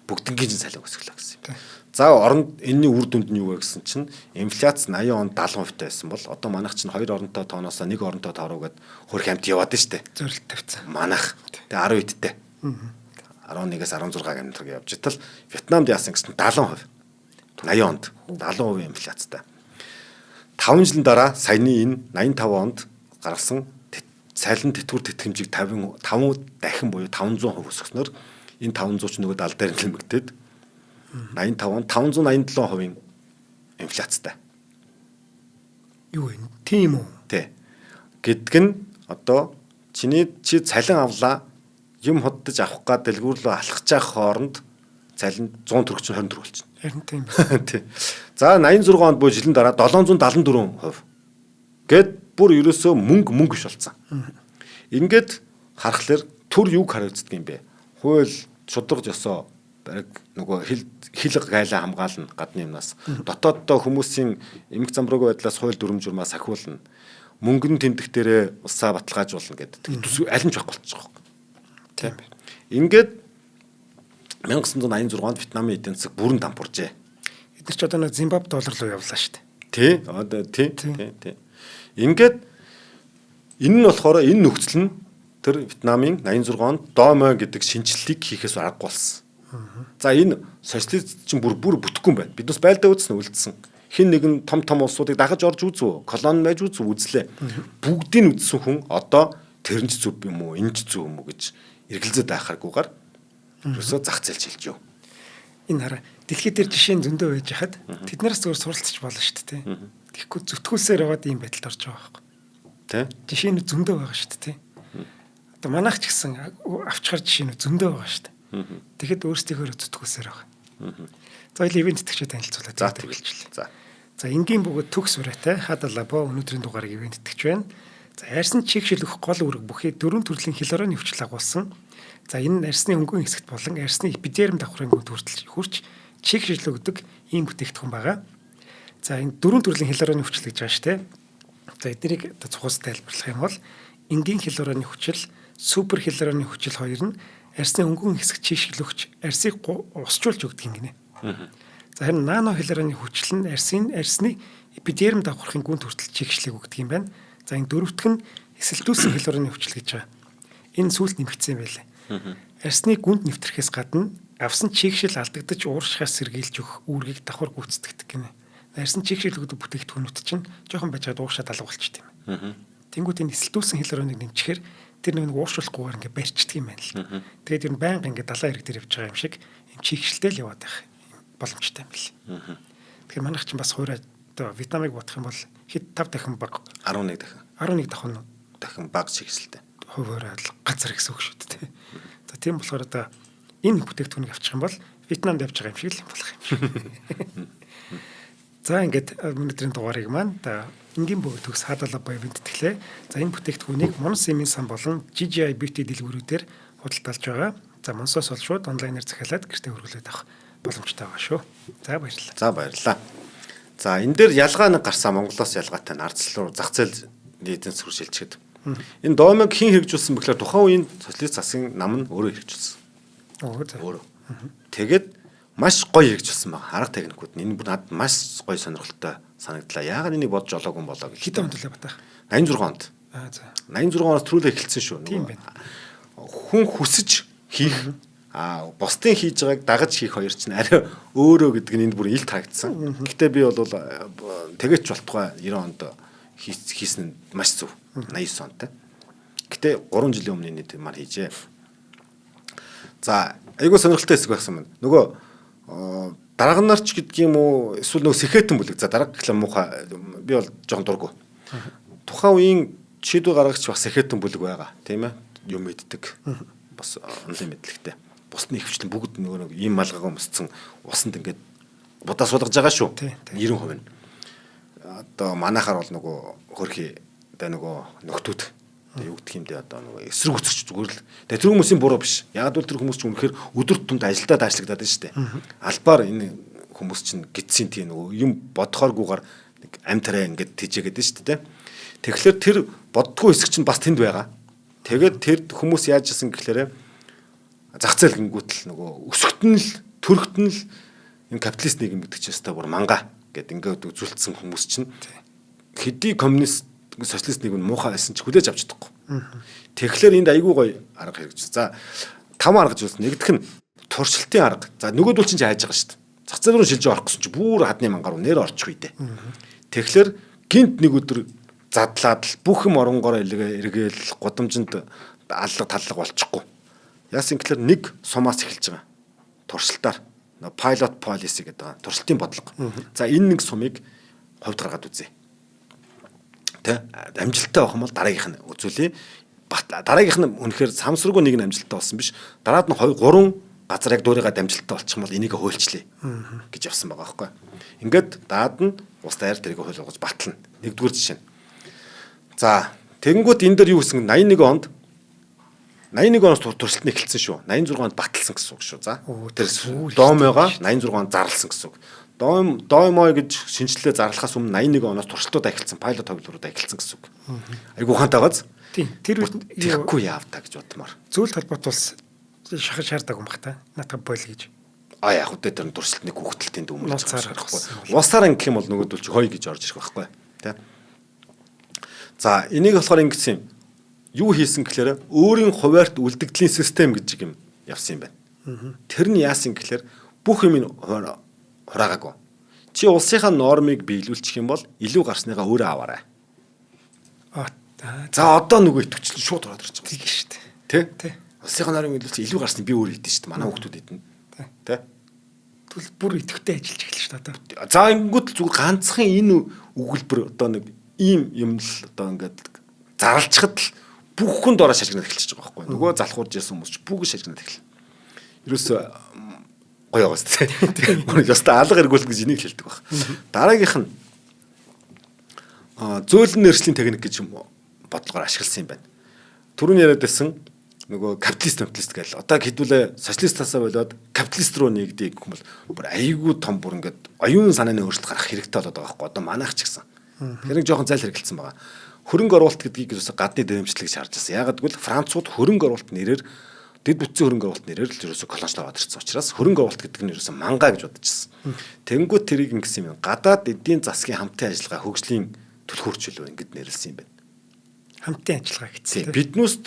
Бүгднгийн чинь цалин өсгөлөө гэсэн юм. За оронд энэний үр дүнд нь юу вэ гэсэн чинь инфляц 80 онд 70% байсан бол одоо манайх чинь 2 оронтой тооноос 1 оронтой тоо руу гээд хөрх амт яваад нь штэ. Зорилт тавьсан. Манайх тэгээ 10 идтэй. 11-ээс 16 амтлаг явж итал Вьетнамд яасан гэсэн 70%. 80 онд 70% инфляцтай. 5 жилийн дараа саяны энэ 85 онд гаргасан цалин тэтгэвэр тэтгэмжийг 55 дахин буюу 500% өсгснөөр энэ 500 ч нөгөө дал дээр нэмэгдээд 85 он 587% инфляцтай. Юу вэ? Тийм үү? Тэ. Гэдг нь одоо чиний чи цалин авлаа юм худдаж авах га дэлгүүр рүү алхаж байгаа хооронд цалин 100 төгрөг чинь 20 төгрөг болчихно. Харин тийм. Тий. За 86 онд буюу жилийн дараа 774%. Гэт бүр ерөөсөө мөнгө биш болсон. Ингээд харахаар төр юг хариуцдаг юм бэ? Хууль шударга ёсоо бараг нөгөө хил гайлаа хамгаална гадны юмнаас. Дотооддоо хүмүүсийн эмх замбраагүй байдлаас хууль дүрм журмаа сахиулна. Мөнгөн тэмдэг дээрээ улсаа баталгаажуулна гэдэг. Аль нь ч байхгүй болчих жоох. Тийм. Ингээд 1986 онд Вьетнамын эдийн засаг бүрэн дампууржээ. Эдгээр ч одоо нэг Зимбаб доллар руу явлаа шүү дээ. Тий. Одоо тий, тий, тий. Ингээд энэ нь болохоор энэ нөхцөл нь тэр Вьетнамын 86 онд Домой гэдэг шинэчлэлийг хийхээс аргагүй болсон. За энэ социалист чинь бүр бүтэхгүй юм байна. Бид бас байлдаа үзсэн үлдсэн. Хин нэгэн том том улсуудыг дагаж орж үзв. Колони байж үзв үзлээ. Бүгдийг үзсэн хүн одоо тэр нь ч зөв юм уу, энэ ч зөв юм уу гэж эргэлзээд байхааргүйгээр ерөөсөө зах зээл шилжив. Энэ хараа дэлхий дээр жишээ нь зөндөө байж хахад тэднээс зүгээр суралцж болно шүү дээ. Тэгэхгүй зүтгүүлсээр яваад ийм байдалд орж байгаа байхгүй. Тэ? Жишээ нь зөндөө байгаа шүү дээ. Одоо манайх ч гэсэн авчхаар жишээ нь зөндөө байгаа шүү дээ. Тэгэхэд өөрсдийнхөө зүтгүүлсээр байгаа. За ивент тэтгэгчээ танилцуулаад За тэгэлжлээ. За. За энгийн бөгөөд төгс урайтай хадалабо өнөөдрийн дугаарыг ивент тэтгэж байна. За арьсан чигшил өгөх гол үүрэг бүхий дөрвөн төрлийн хилороны хүчил агуулсан. За энэ нь арьсны өнгөн хэсэгт болон арьсны эпидерм давхрын гүнд хүртэл хүрч чигшил өгдөг ийм бүтээгдэхүүн байгаа. За энэ дөрвөн төрлийн хилороны хүчил гэж байгаа шүү дээ. За эднийг одоо цухус тайлбарлах юм бол энгийн хилороны хүчил, супер хилороны хүчил хоёр нь арьсны өнгөн хэсэг чигшил өгч арьсыг усжуулж өгдөг юм гинэ. За харин нано хилороны хүчил нь арьсны эпидерм давхархын гүнд хүртэл чигшлийг өгдөг юм байна. За энэ дөрөвдөх нь эсэлдүүлсэн хилороны хүчил гэж байгаа. Энэ сүүлд нэмэгдсэн юм байлээ. Арьсны гүнд нэвтрэхээс гадна авсан чигшил алдагдаж ууршихаас сэргийлж өгөх үүргийг давхар гүйцэтгэдэг гинэ. Арьсан чигшил өгдөг бүтээгдэхүүнүүд чинь жоохон байж байгаад ууршаад алга болчихдээ юм. Тэнгүүт энэ эсэлдүүлсэн хилороныг нэмчихээр тэр нэг ууршуулахгүйгээр ингээ барьчдаг юм байна л. Тэгээд ер нь байнга ингээ далайн хэрэг дээр явж байгаа юм шиг юм чигшилтэй л яваад байх боломжтой юм бэл. Тэгэхээр манайх чинь бас хуурай одоо Вьетнамыг бодох юм бол хэд 5 дахин бага 11 дахин. 11 дахин дахин бага чигшилтэй. Хувь хуурай газар гэсэн үг шүү дээ. За тийм болохоор одоо энэ бүтээгдэхүүнийг авчих юм бол Вьетнамд явж байгаа юм шиг л болох юм шиг. За ингээд өнөөдрийн дугаарыг маань одоо энгийн бөгөөд төгс хаадалаа боёо бэнтэтгэлээ. За энэ бүтээгдэхүүнийг Монс эмийн сан болон GGI Beauty дэлгүүрүүдээр худалдаалж байгаа. За Монсоос бол шууд онлайнаар захиалаад гэртээ хүргэлээд авах боломжтой байгаа шүү. За баярлалаа. За баярлалаа. За энэ дээр ялгаа нэг гарсан Монголоос ялгаатай нь ардчлал руу зах зээл эдийн засаг руу шилжихэд. Энэ домыг хэн хэрэгжүүлсэн бэхлээр тухайн үеийн социалист засгийн нам нь өөрөө хэрэгжүүлсэн. Өөрөө. Тэгээд маш гоё хэрэгжүүлсэн байгаа. Арга техникүүд нь энэ бүр надад маш гоё сонирхолтой санагдлаа. Яагаад энийг бодож олоогүй юм болоо гэж. Хэдэн онд лээ батах? 86 онд. Аа за. 86 оноос төрүүлээ эхэлсэн шүү. Тийм байна. Хүн хүсэж хийх бусдын хийж байгааг дагаж хийх хоёр чинь арай өөрөө гэдэг нь энд бүр ил харагдсан. Гэтэ би бол тэгээч болтугай 90 онд хийсэн нь маш зөв. 89 онтой. Гэтэ 3 жилийн өмнө энэ мар хийжээ. За айгүй сонирхолтой хэсэг байсан байна. Нөгөө дарга нарч гэдэг юм уу эсвэл нөгөө сэхэтэн бүлэг. За дарга гэхлээр муухай би бол жоохон дургу. Тухайн үеийн шийдвэр гаргагч бас сэхэтэн бүлэг байгаа, тийм ээ. Юм мэддэг. Бас онлайн мэдлэгтэй. Бусны ихэвчлэн бүгд нөгөө нэг ийм малгайгаа өмссөн усанд ингээд будаа суулгаж байгаа шүү. 90% нь. Одоо манайхаар бол нөгөө хөрхи одоо нөгөө нөхдүүд юу гэх юм бэ одоо нөгөө эсрэг өсөрч зүгээр л. Тэгээ тэр хүмүүсийн буруу биш. Яг бол тэр хүмүүс чинь үнэхээр өдөр тутамд ажилдаа даашлагдаад байна шүү дээ. Албаар энэ хүмүүс чинь гидсийн тийм нөгөө юм бодохооргүйгээр нэг ам тариа ингээд тэжээгээд байна шүү дээ. Тэгэхээр тэр боддгоо хэсэг чинь бас тэнд байгаа. Тэгээд тэр хүмүүс яаж исэн гэхлээрэ зах зээл гингүүтэл нөгөө өсөхт нь л төрөхт нь л энэ капиталист нийгэм гэдэг чинь өстой бүр манга гэд ингээд үзүүлсэн хүмүүс чинь хэдий коммунист социалист нийгэм нь муухай байсан ч хүлээж авч чадахгүй. Тэгэхээр энд айгүй гоё арга хэрэгжсэн. За 5 арга зүйлс. Нэгдүгэх нь туршилтын арга. За нөгөөдөл чинь хайж байгаа шүү дээ. Зах зээл рүү шилжиж орох гэсэн чинь бүр хадны мангаар нэр орчих үедээ. Тэгэхээр гинт нэг өдөр задлаад л бүх юм оронгороо эргээл гудамжинд аллага таллага болчихгүй. Яасан гэхэлэр нэг сумаас эхэлж байгаа. Туршилтаар. Pilot policy гэдэг байгаа. Туршилтын бодлого. За энэ нэг сумыг хувьд гаргаад үзье. Тэ амжилттай байх юм бол дараагийнх нь үзүүлье. Дараагийнх нь үнэхээр самсргүй нэг нь амжилттай болсон биш. Дараад нь 2 3 газар яг дуурайгаад амжилттай болчих юм бол энийг хуульчлаа гэж явсан байгаа байхгүй. Ингээд даад нь ус даяар тэрийг хууль болгож батлна. Нэгдүгээр жишээ нь. За тэгэнгүүт энэ дээр юу гэсэн 81 онд 81 оноос туршилт нь эхэлсэн шүү. 86 онд баталсан гэсэн үг шүү. За. Тэр домойгоо 86 онд зарласан гэсэн үг. Домой гэж шинжилгээ зарлахаас өмнө 81 оноос туршилтууд эхэлсэн, пайлот төвлөрүүд эхэлсэн гэсэн үг. Айгуу ухаантай байгааз. Тийм. Тэр үед тэгэхгүй яав та гэж бодмоор. Зүйл холбоот улс шахаж шаарддаг юм бах та. Наатаа бойл гэж. А яг үдэ тэр туршилт нэг хүүхдэлтийн дүмэлж байгаа байхгүй. Улсаар ингэх юм бол нөгөөдөл чи хой гэж орж ирэх байхгүй. Тэ. За энийг болохоор ингэсэн юм. Юу хийсэн гэхээр өөрийн хуваарьт үлдэгдлийн систем гэж юм явсан юм байна. Тэр нь яасан гэхлээр бүх юм хураагаагүй. Чи улсынхаа нормыг биелүүлчих юм бол илүү гарсныгаа өөрөө аваарай. За одоо нөгөө итгэвчлэн шууд ороод ирж байгаа. Тийм шүү дээ. Тэ? Тэ. Улсынхаа нормыг биелүүлчих илүү гарсныг би өөрөө идэн шүү дээ. Манай хүүхдүүд идэнэ. Тэ? Тэгвэл бүр идэвхтэй ажиллаж эхэлнэ шүү дээ одоо. За ингэнгүүт л зүгээр ганцхан энэ өгүүлбэр одоо нэг ийм юм л одоо ингээд зарлцахад л бүх хүн дороо шажигнаад эхэлчихэж байгаа байхгүй. Нөгөө залхуурж ирсэн хүмүүс ч бүгд шажигнаад эхэлнэ. Ерөөсөө гоё байгаас тийм. Яста алга эргүүлэх гэж энийг хэлдэг баг. Дараагийнх нь зөөлөн нэршлийн техник гэж юм бодлогоор ашигласан юм байна. Түрүүний яриад байсан нөгөө капиталист гэл. Одоо хэдүүлээ социалистасаа болоод капиталист руу нэгдэх гэх юм бол бүр айгүй том бүр ингээд оюун санааны өөрчлөлт гарах хэрэгтэй болоод байгаа байхгүй. Одоо манайх ч гэсэн. Тэгэхээр нэг жоохон зайл хэрэгэлсэн байгаа. Хөрөнгө оруулалт гэдгийг ерөөсө гадны дэмжлэг гэж харж байсан. Яагаад гэвэл Францууд хөрөнгө оруулалт нэрээр дэд бүтцийн хөрөнгө оруулалт нэрээр л ерөөсө колоничлол аваад ирсэн учраас хөрөнгө оруулалт гэдэг нь ерөөсө мангаа гэж бодож ирсэн. Тэнгүүт тэрийг ингэсэн юм. Гадаад эдийн засгийн хамтын ажиллагаа хөгжлийн түлхүүрчлөө ингэж нэрлсэн юм байна. Хамтын ажиллагаа гэсэн. Биднүүст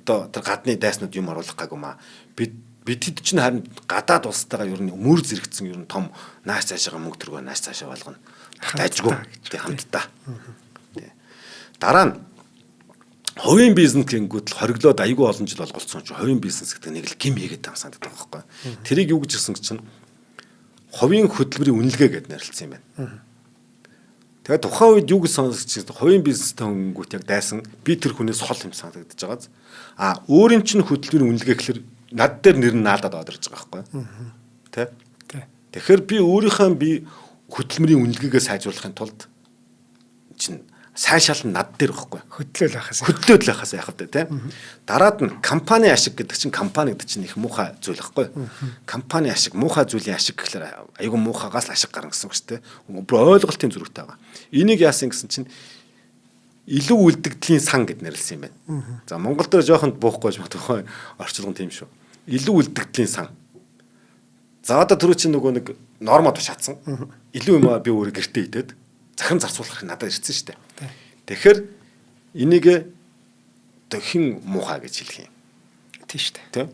одоо тэр гадны дайснууд юм оруулах гаагүй маа. Бидэд чинь харин гадаад улстайгаа ер нь мөр зэрэгцэн ер нь том нааш цаашаага мөнгө төргөө нааш цаашаа болгоно. Дайжгүй. Тэг хамтдаа. Дараа нь хувийн бизнес гингүүд л хориглоод айгүй олон жил болголцсон чинь хувийн бизнес гэдэг нэг л гим хийгээд байгаа санагддаг байхгүй. Тэрийг юу гэж хэлсэн чинь хувийн хөдөлмөрийн үнэлгээ гэдээ нэрлэлсэн юм байна. Тэгээд тухайн үед юу гэж сонсогч хувийн бизнестэй хөнгөнгүүт яг дайсан би тэр хүнээс хол юм санагдаж байгааз. А өөрийн чинь хөдөлмөрийн үнэлгээ гэхэлэр над дээр нэр нь наалдаад орж ирж байгаа байхгүй. Тэ? Тэгэхээр би өөрийнхөө би хөдөлмөрийн үнэлгээгээ сайжруулахын тулд чинь сайн шал нь над дээр байхгүй. Хөдлөөл байхаас. Хөдлөөл байхаас яах вэ те. Дараад нь компани ашиг гэдэг чинь компани гэдэг чинь их муухай зүйл байхгүй. Компани ашиг, муухай зүйлийн ашиг гэхлээр айгүй муухайгаас л ашиг гарна гэсэн үг шүү дээ. Бүр ойлголтын зөрүүтэй байгаа. Энийг яасан гэсэн чинь илүү үлдэгдлийн сан гэд нэрлсэн юм байна. За Монгол дээр жоохонд буухгүй байж магадгүй орчуулгын тийм шүү. Илүү үлдэгдлийн сан. За одоо түрүү чинь нөгөө нэг нормоо тушаацсан. Илүү юм би өөрөө гэртээ идээд захирам зарцуулах надад ирсэн шүү дээ. Тэгэхээр энийг одоо хэн муухай гэж хэлэх юм. Тийм шүү дээ. Тэ?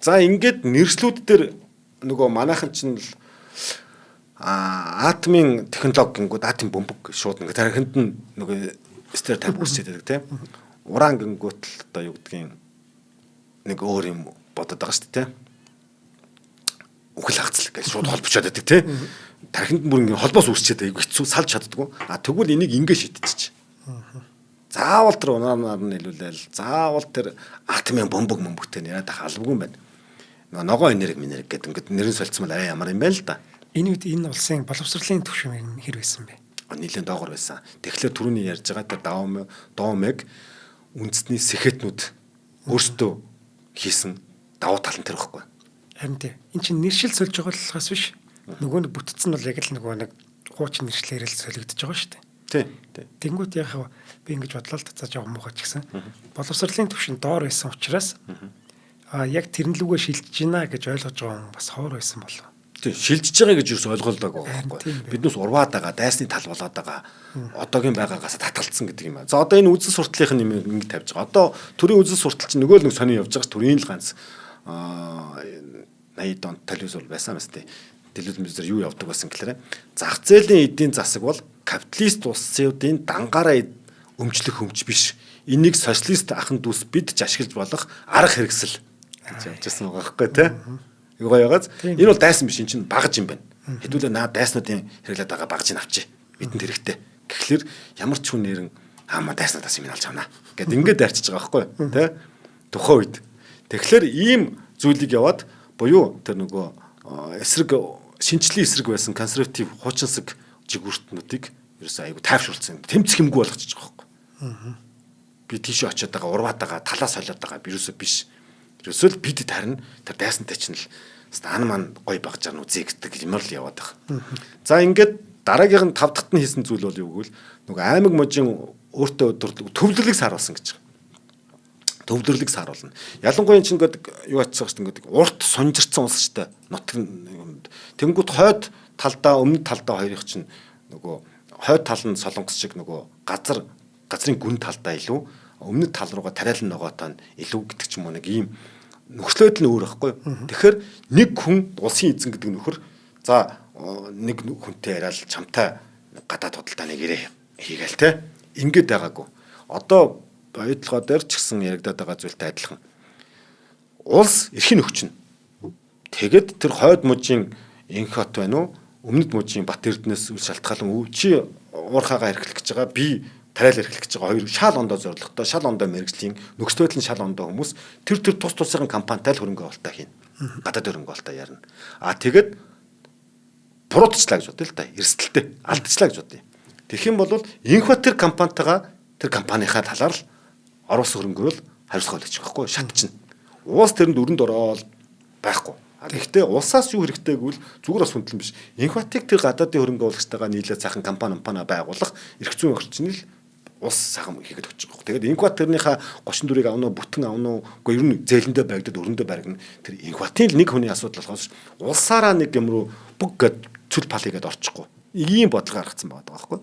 За ингээд нэршлүүд дээр нөгөө манайхан чинь л атомын технологи гингүүд атом бөмбөг шууд ингээд тархинд нь нөгөө стереотип үүсчихэд байдаг тийм. Уран гингүүт л одоо юу гэдгийг нэг өөр юм бодод байгаа шүү дээ. Үхэл хагцал гэж шууд холбочоод байдаг тийм. Тархинд бүр ингэ холбоос үүсчихэд айгүй хэцүү салж чаддгүй. А тэгвэл энийг ингэ шийдчих. Заавал тэр унаанаар нь нийлүүлээл заавал тэр атомын бөмбөг мөмбөгтэй яриад ах албагүй юм байна. Ногоон энерги минерги гэдэг ингээд нэрэн солилцсон бол арай ямар юм бэ л да. Энэ үед энэ улсын боловсролын түвшин хэр байсан бэ? Нийлэн доогор байсан. Тэгэхээр түрүүний ярьж байгаа тэр Доомег үндэсний сэхэтнүүд өөрсдөө хийсэн давуу тал нь тэр байхгүй. Харин тийм. Эн чинь нэршил сольж байгаа болохоос биш. Нөгөө нэг бүтцэн бол яг л нөгөө нэг хуучин нэршлээр л солигдож байгаа шүү дээ. Тийм. Тийм. Тэнгүүт яг би ингэж бодлоо л за жоо муухай ч гэсэн. Боловсролын түвшин доор байсан учраас яг тэрэн лүүгээ шилжиж гинэ гэж ойлгож байгаа хүн бас ховор байсан болов. Тийм, шилжиж байгаа гэж юус ойлголдог байгаа байхгүй. Биднээс урваад байгаа, дайсны тал болоод байгаа. Одоогийн байгаагаас татгалцсан гэдэг юм аа. За одоо энэ үзэл суртлынх нь юм ингэ тавьж байгаа. Одоо төрийн үзэл суртал чинь нөгөө л нэг сони явж байгаа ш төрийн л ганц 80 онд телевизээр байсан мэт тий. Телевизээр юу явдаг байсан гэхээр зах зээлийн эдийн засаг бол капиталист улсуудын дангаараа өмчлөх өмч биш. Энийг социалист ахын дүүс бид ч ашиглаж болох арга хэрэгсэл гэж явж байсан байгаа байхгүй тий. Юу гоёгоос энэ бол дайсан биш, энэ чинь багаж юм байна. Хэдүүлээ наа дайснуудын хэрэглээд байгаа багажийг авчи. Бидэнд хэрэгтэй. Гэхлээр ямар ч хүн нэрэн аама дайснуудаас юм алж авна гэд ингээд дайрчиж байгаа байхгүй тий. Тухайн үед. Тэгэхээр ийм зүйлийг яваад буюу тэр нөгөө эсрэг шинжлэлийн эсрэг байсан консерватив хуучинсаг жигүүртнүүдийг ерөөсөө айгу тайвшруулсан. Тэмцэх юмгүй болгочихж байгаа байхгүй. Би тийшээ очиод байгаа, урваад байгаа, талаа солиод байгаа ерөөсөө биш. Ерөөсөө л бид харин тэр дайсантай чинь л ан ман гой багжаар нь үзье гэдэг юмар л яваад байгаа. За ингээд дараагийнх нь тав дахьт нь хийсэн зүйл бол юу гэвэл нөгөө аймаг мужийн өөртөө өдөрлөг төвлөрлийг сааруулсан гэж байгаа. Төвлөрлийг сааруулна. Ялангуяа энэ чинь ингээд юу ачсан шүү дээ, ингээд урт сунжирцсан улс шүү дээ. Нутг тэнгууд хойд талдаа өмнөд талдаа хоёрыг чинь нөгөө хойд тал нь солонгос шиг нөгөө газрын гүн талдаа илүү өмнөд тал руугаа тариалан ногоотой нь илүү гэдэг ч юм уу нэг ийм Нөхцөл байдал нь өөр байхгүй. Тэгэхээр нэг хүн улсын эзэн гэдэг нөхөр за нэг хүнтэй яриад чамтай гадаад худалдаа нэг ирээ хийгээл те. Ингээд байгаагүй. Одоо боёдлогоо дээр ч гэсэн яригадаад байгаа зүйлтэй адилхан. Улс эрхийн өгчнө. Тэгэд тэр хойд мужийн Инх хот байна уу? Өмнөд мужийн Бат Эрдэнэс үл шалтгаалan чи уурхаагаа эрхлэх гэж байгаа, би тариал эрхлэх гэж байгаа хоёр шал ондоо зорилготой, шал ондоо мэрэгжлийн нөхцөл байдал нь шал ондоо хүмүүс тэр тус тусын компанитай л хөрөнгө оруулалтаа хийнэ. Гадаад хөрөнгө оруулалтаа ярина. А тэгэд буруутчлаа гэж бодъё л да. Эрсдэлтэй алдчихлаа гэж бодъё. Тэгэх юм бол Инх хот тэр компанитайгаа тэр компанийнхаа талаар л оруулсан хөрөнгөөр л хариуцлага хүлээж байгаа байхгүй шатчихна. Уус тэрэнд өрөнд ороод байхгүй. Гэхдээ улсаас юу хэрэгтэй гэвэл зүгээр бас хүндлэн биш. Инх хотыг тэр гадаадын хөрөнгө оруулагчтайгаа нийлээд сайхан компани байгуулах эрх зүйн орчныг л улс сайхан хийгээд өгч байгаа. Тэгээд Инх хот тэрнийхээ 34-ийг авна уу, бүтэн авна уу, үгүй ер нь зээлэндээ баригдаад өрөндөө баригна. Тэр Инх хотын л нэг хүний асуудал болохоос улсаараа нэг юм руу бүг гэд цүл пал хийгээд орчихгүй. Ийм бодлого гаргацсан байгаа байхгүй.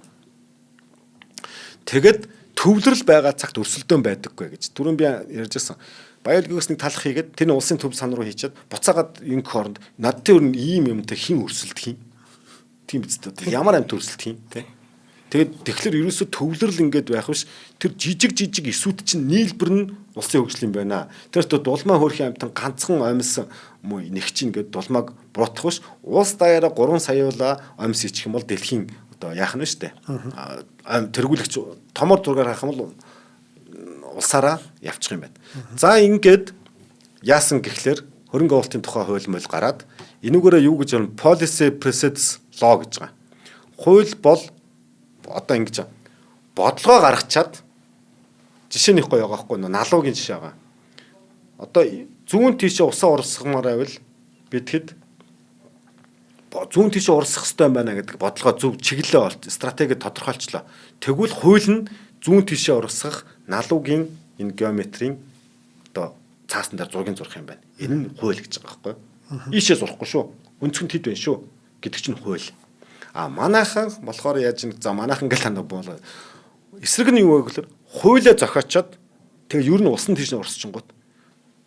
Тэгэд төвлөрөл байгаа цагт өрсөлдөөн байдаггүй гэж түрүүн би ярьжсэн. Баялгүйс нэг талах хийгээд тэр нь улсын төв сан руу хийчихэд буцаагаад инх хооронд надад өөр нь ийм юмтай хин өрсөлдөх юм. Тийм биз дээ. Ямар амт өрсөлдөх юм те. Тэгээд тэгэхээр ерөөсө төвлөрөл ингээд байх биш. Тэр жижиг жижиг эсүүд чинь нийлбэр нь улсын хөгжил юм байна. Тэр дулмаа хөөрхийн амтан ганцхан оймс муу нэг чинь ингээд дулмааг буруутгах биш. Улс даяараа 3 саяуулаа оймс ичих юм бол дэлхийн одоо яах нь шүү дээ. Тэргүүлэгч томор зургаар харах юм бол улсаараа явчих юм байна. За ингээд яасан гэхлээр хөрөнгө оруулалтын тухай хууль мөл гараад энүүгээрээ юу гэж байна? Policy precedes law гэж байгаа. Хууль бол одоо ингэж бодлогоо гаргачаад жишээ нэг гоё байгаа байхгүй налуугийн жишээ байгаа. Одоо зүүн тийшээ усаа урсгамаар байвал бид хэд зүүн тийшээ урсгах хэрэгтэй байна гэдэг бодлогоо зөв чиглэлээ олж стратеги тодорхойлчлоо. Тэгвэл хууль нь зүүн тийшээ урсгах налуугийн энэ геометрийн одоо цаасан дээр зургийг зурх юм байна. Энэ нь хууль гэж байгаа байхгүй юу? Ийшээ зурхгүй шүү. Өнцгөн тэд байна шүү гэдэг чинь хууль. А манайхан болохоор яаж за манайхан гэл танд болоо. Эсрэг нь юу вэ гэхээр хуулиа зохиочоод тэгээ ер нь усан тийш нь урсчингууд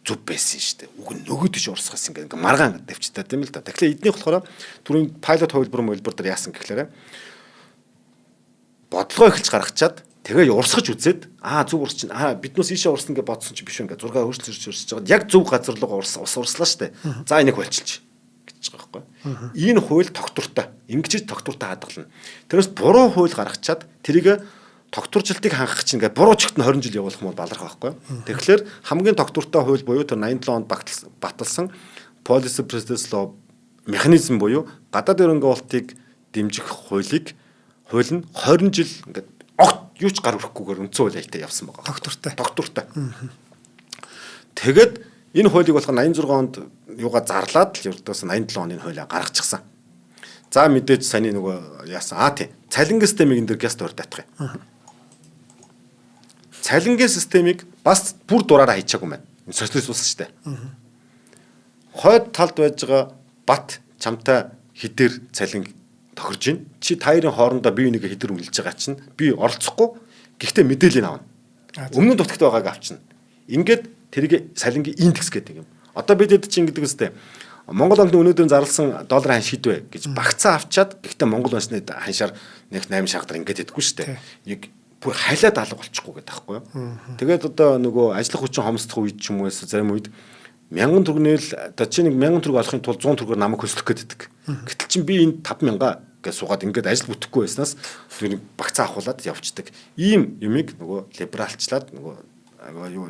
зөв байсан шүү дээ. Уг нь нөгөө тийш урсгаас ингээ маргаан давчтай тийм л да. Тэгэхээр эднийх болохоор түрүүний пайлот хувилбар дээр яасан гэхлээрэ бодлогоо эхэлж гаргачаад тэгээ урсгаж үзээд зөв урсч чинь биднээс ийшээ урсна гэж бодсон чи биш үү ингээ зургаа өөрчлөж өөрчилж байгаа. Яг зөв газар руу ус урслаа шүү дээ. За энийг хуульчилж гэж байгаа байхгүй. Энэ хууль тогтвортой. Ингэж тогтвортой хадгална. Тэрээс буруу хууль гаргачаад тэрийг тогтворжилтыг хангах чинь ингээ буруу чигт нь 20 жил явуулах юм бол баларх байхгүй. Тэгэхээр хамгийн тогтвортой хууль буюу тэр 87 онд баталсан Policy Precedes Law механизм буюу гадаад хөрөнгө оруулалтыг дэмжих хуулийг хууль нь 20 жил ингээд огт юу ч гар хүрэхгүйгээр үндсэн хууль аятай явсан байгаа. Тогтвортой. Тогтвортой. Тэгээд энэ хуулийг болохоор 86 онд юугаа зарлаад л ердөөс 87 оны хуулиа гаргачихсан. За мэдээж саяны нөгөө яасан. Тийм. Цалингийн системийг энэ дэр гяс дурдах юм. Цалингийн системийг бас бүр дураараа хийчихээгүй юм байна. Социалист улс шүү дээ. Хойд талд байж байгаа Бат чамтай хідээр цалин тохирж байна. Чи та хоёрын хоорондоо бие биенийгээ хідэр үнэлж байгаа чинь би оролцохгүй. Гэхдээ мэдээллийг авна. Өмнө нь дутагт байгааг авчна. Ингээд тэрийг цалингийн индекс гэдэг юм. Одоо бид хэд чинь ингэдэг үстэй. Монгол банкны өнөөдөр зарласан долларын ханш хэд вэ гэж багцаа авчаад гэхдээ Монгол банкны ханшаар нэг 8 шахтар ингээд хэдэггүй шүү дээ. Нэг бүр халиад алга болчихгүй гэдэг байхгүй юу. Тэгээд одоо нөгөө ажиллах хүчин хомсдох үед ч юм уу зарим үед 1000 төгрөгнөл одоо чи нэг 1000 төгрөг олохын тулд 100 төгрөгөөр намайг хөслөх гэдэг. Гэтэл чин би энэ 5000 гэж суугаад ингээд ажил бүтэхгүй байснаас тэр нэг багцаа авахуулаад явцдаг. Ийм юмыг нөгөө либералчлаад нөгөө юу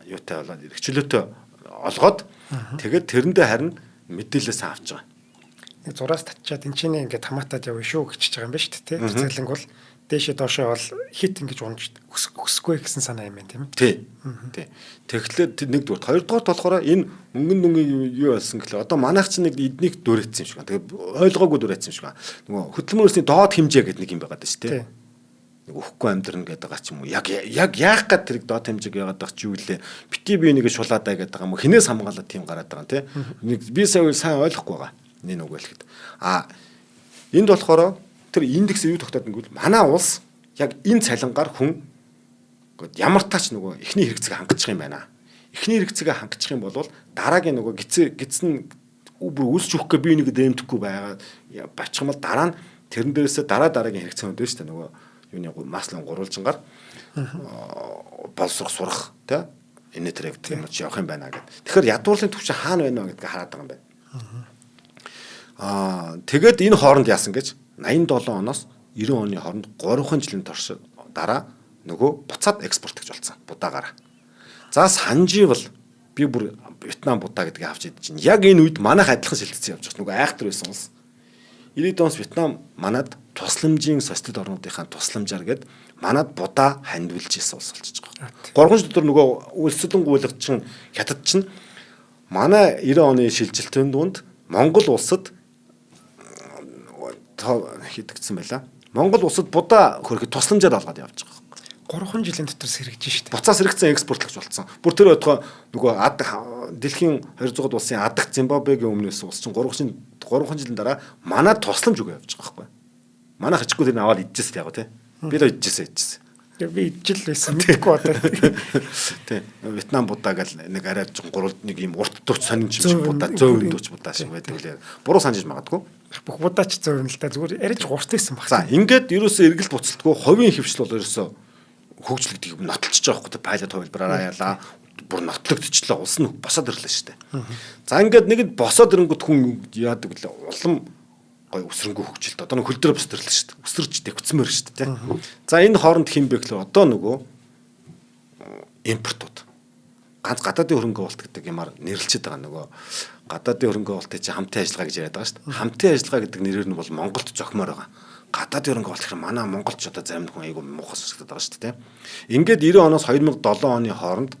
юутай болоод эрхчлөөтэй олгоод тэгээд тэрэндээ харин мэдээлэлээс авч байгаа. Нэг зураас татчаад энэ чинь ингээд хамаатаад явна шүү гэж байгаа юм байна шүү дээ. Тэр цалинг бол дээшээ доошоо бол хит ингэж унж өсөхгүй гэсэн санаа юм байна тийм ээ. Тий. Тий. Тэгэхээр нэгдүгээр, хоёрдугаар болохоор энэ мөнгөн дүнгийн юу болсон гэхлээр одоо манайх чинь нэг эднийг дөрөөцсөн юм шиг байна. Тэгээд ойлгоогүй дөрөөцсөн юм шиг байна. Нөгөө хөдөлмөр өрсний доод хэмжээ гэдэг нэг юм байгаа даа шүү дээ. Нэг өгөхгүй амьдрна гэдэг байгаа ч юм уу. Яг яах гээд тэрийг доод хэмжээг яагаад байгаа ч юу лээ. Бити би нэг шулаадаа гэдэг байгаа юм уу. Хинээс хамгаалаад тийм гараад байгаа юм тий. Нэг би сайн ойлгохгүй байгаа. Энэ үг хэлэхэд. А энд болохоор тэр индекс юу тогтоод ингэвэл манай улс яг энэ цалингаар хүн ямар тач нөгөө эхний хэрэгцээг хангах юм байна. Эхний хэрэгцээгээ хангачих юм бол дараагийн нөгөө гиц нь бүр үлсч өгөхгүй би энийг дэмдэхгүй байгаа бачих юм бол дараа нь тэрэн дээрээсээ дараагийн хэрэгцээ өндөр шүү дээ. Нөгөө юуны Маслоун гурвалжингаар боловсрох сурах тий энэ тэр гэдэг юм чи явах юм байна гэд. Тэгэхээр ядуурлын түвшин хаана байна вэ гэдгийг хараад байгаа юм байна. Тэгээд энэ хооронд яасан гэж 87 оноос 90 оны хооронд 3 жилийн турш дараа нөгөө буцаад экспорт гэж болсон будаагаараа. За Санжив бол би бүр Вьетнам будаа гэдгийг авч идэж чинь. Яг энэ үед манайх адилхан шилжсэн явж байгаа. Нөгөө айхтар байсан улс. 90 оноос Вьетнам манад тусламжийн социалист орнуудынхаа тусламжаар гээд манад будаа хандвилж исэн улс болчихж байгаа. 3 жил дотор нөгөө үлсэлэн гуйлгач чинь хятад чинь манай 90 оны шилжилтийн дунд Монгол улсад хийдэгдсэн байла. Монгол улсад будаа хөрөхөд тусламжаар олгоод явж байгаа. 3 жилийн дотор сэргэж штэ. Буцаа сэрэгцэн экспортлогч болсон. Бүр тэр байтугай нөгөө дэлхийн 200 улсын адах Зимбабвегийн өмнөөс улс чинь 3 жилийн дараа манай тусламж өгөө явж байгаа байхгүй. Манай хачгүй тэр аваад идчихсэн яг тий. Би л идчихсэн. Би ижил байсан мэдэхгүй одоо. Тий. Вьетнам будаа гэл нэг арай жоон гурвал нэг юм урт дууч сонин юм шиг будаа, зөөвөн дууч будаа шиг байдаг лээ. Буруу санаж магадгүй. Бүх будаа ч зөөвөн л та зүгээр арай ч гурт байсан баг. За ингээд ерөөсөө эргэлт буцалтгүй хувийн хөвшил бол ерөөсөө хөгжил гэдгийг нотолчж байгаа байхгүй пайлот хувилбараараа ялаа бүр нотлогдчихлоо улс нь босоод ирлээ шүү дээ. За ингээд нэгэд босоод ирэнгүүт хүн яадаг вүлээ улам гой өсрөнгөө хөгжилт одоо нэг хөл дээр босоод ирлээ шүү дээ. Өсөрч дэвцмээр шүү дээ. За энэ хооронд хэн бэ гэхлээр одоо нөгөө импортууд ганц гадаадын хөрөнгө оруулалт гэдэг юмар нэрлчихэд байгаа нөгөө гадаадын хөрөнгө оруулалтыг чи хамтын ажиллагаа гэж яриад байгаа шүү дээ. Хамтын ажиллагаа гэдэг нэрээр нь бол Монголд зохимоор байгаа. Гадаадын хөрөнгө оруулалт гэхээр манай Монголч одоо зарим хүн айгүй муухай сонсогдоод байгаа шүү дээ. Ингээд 90 оноос 2007 оны хооронд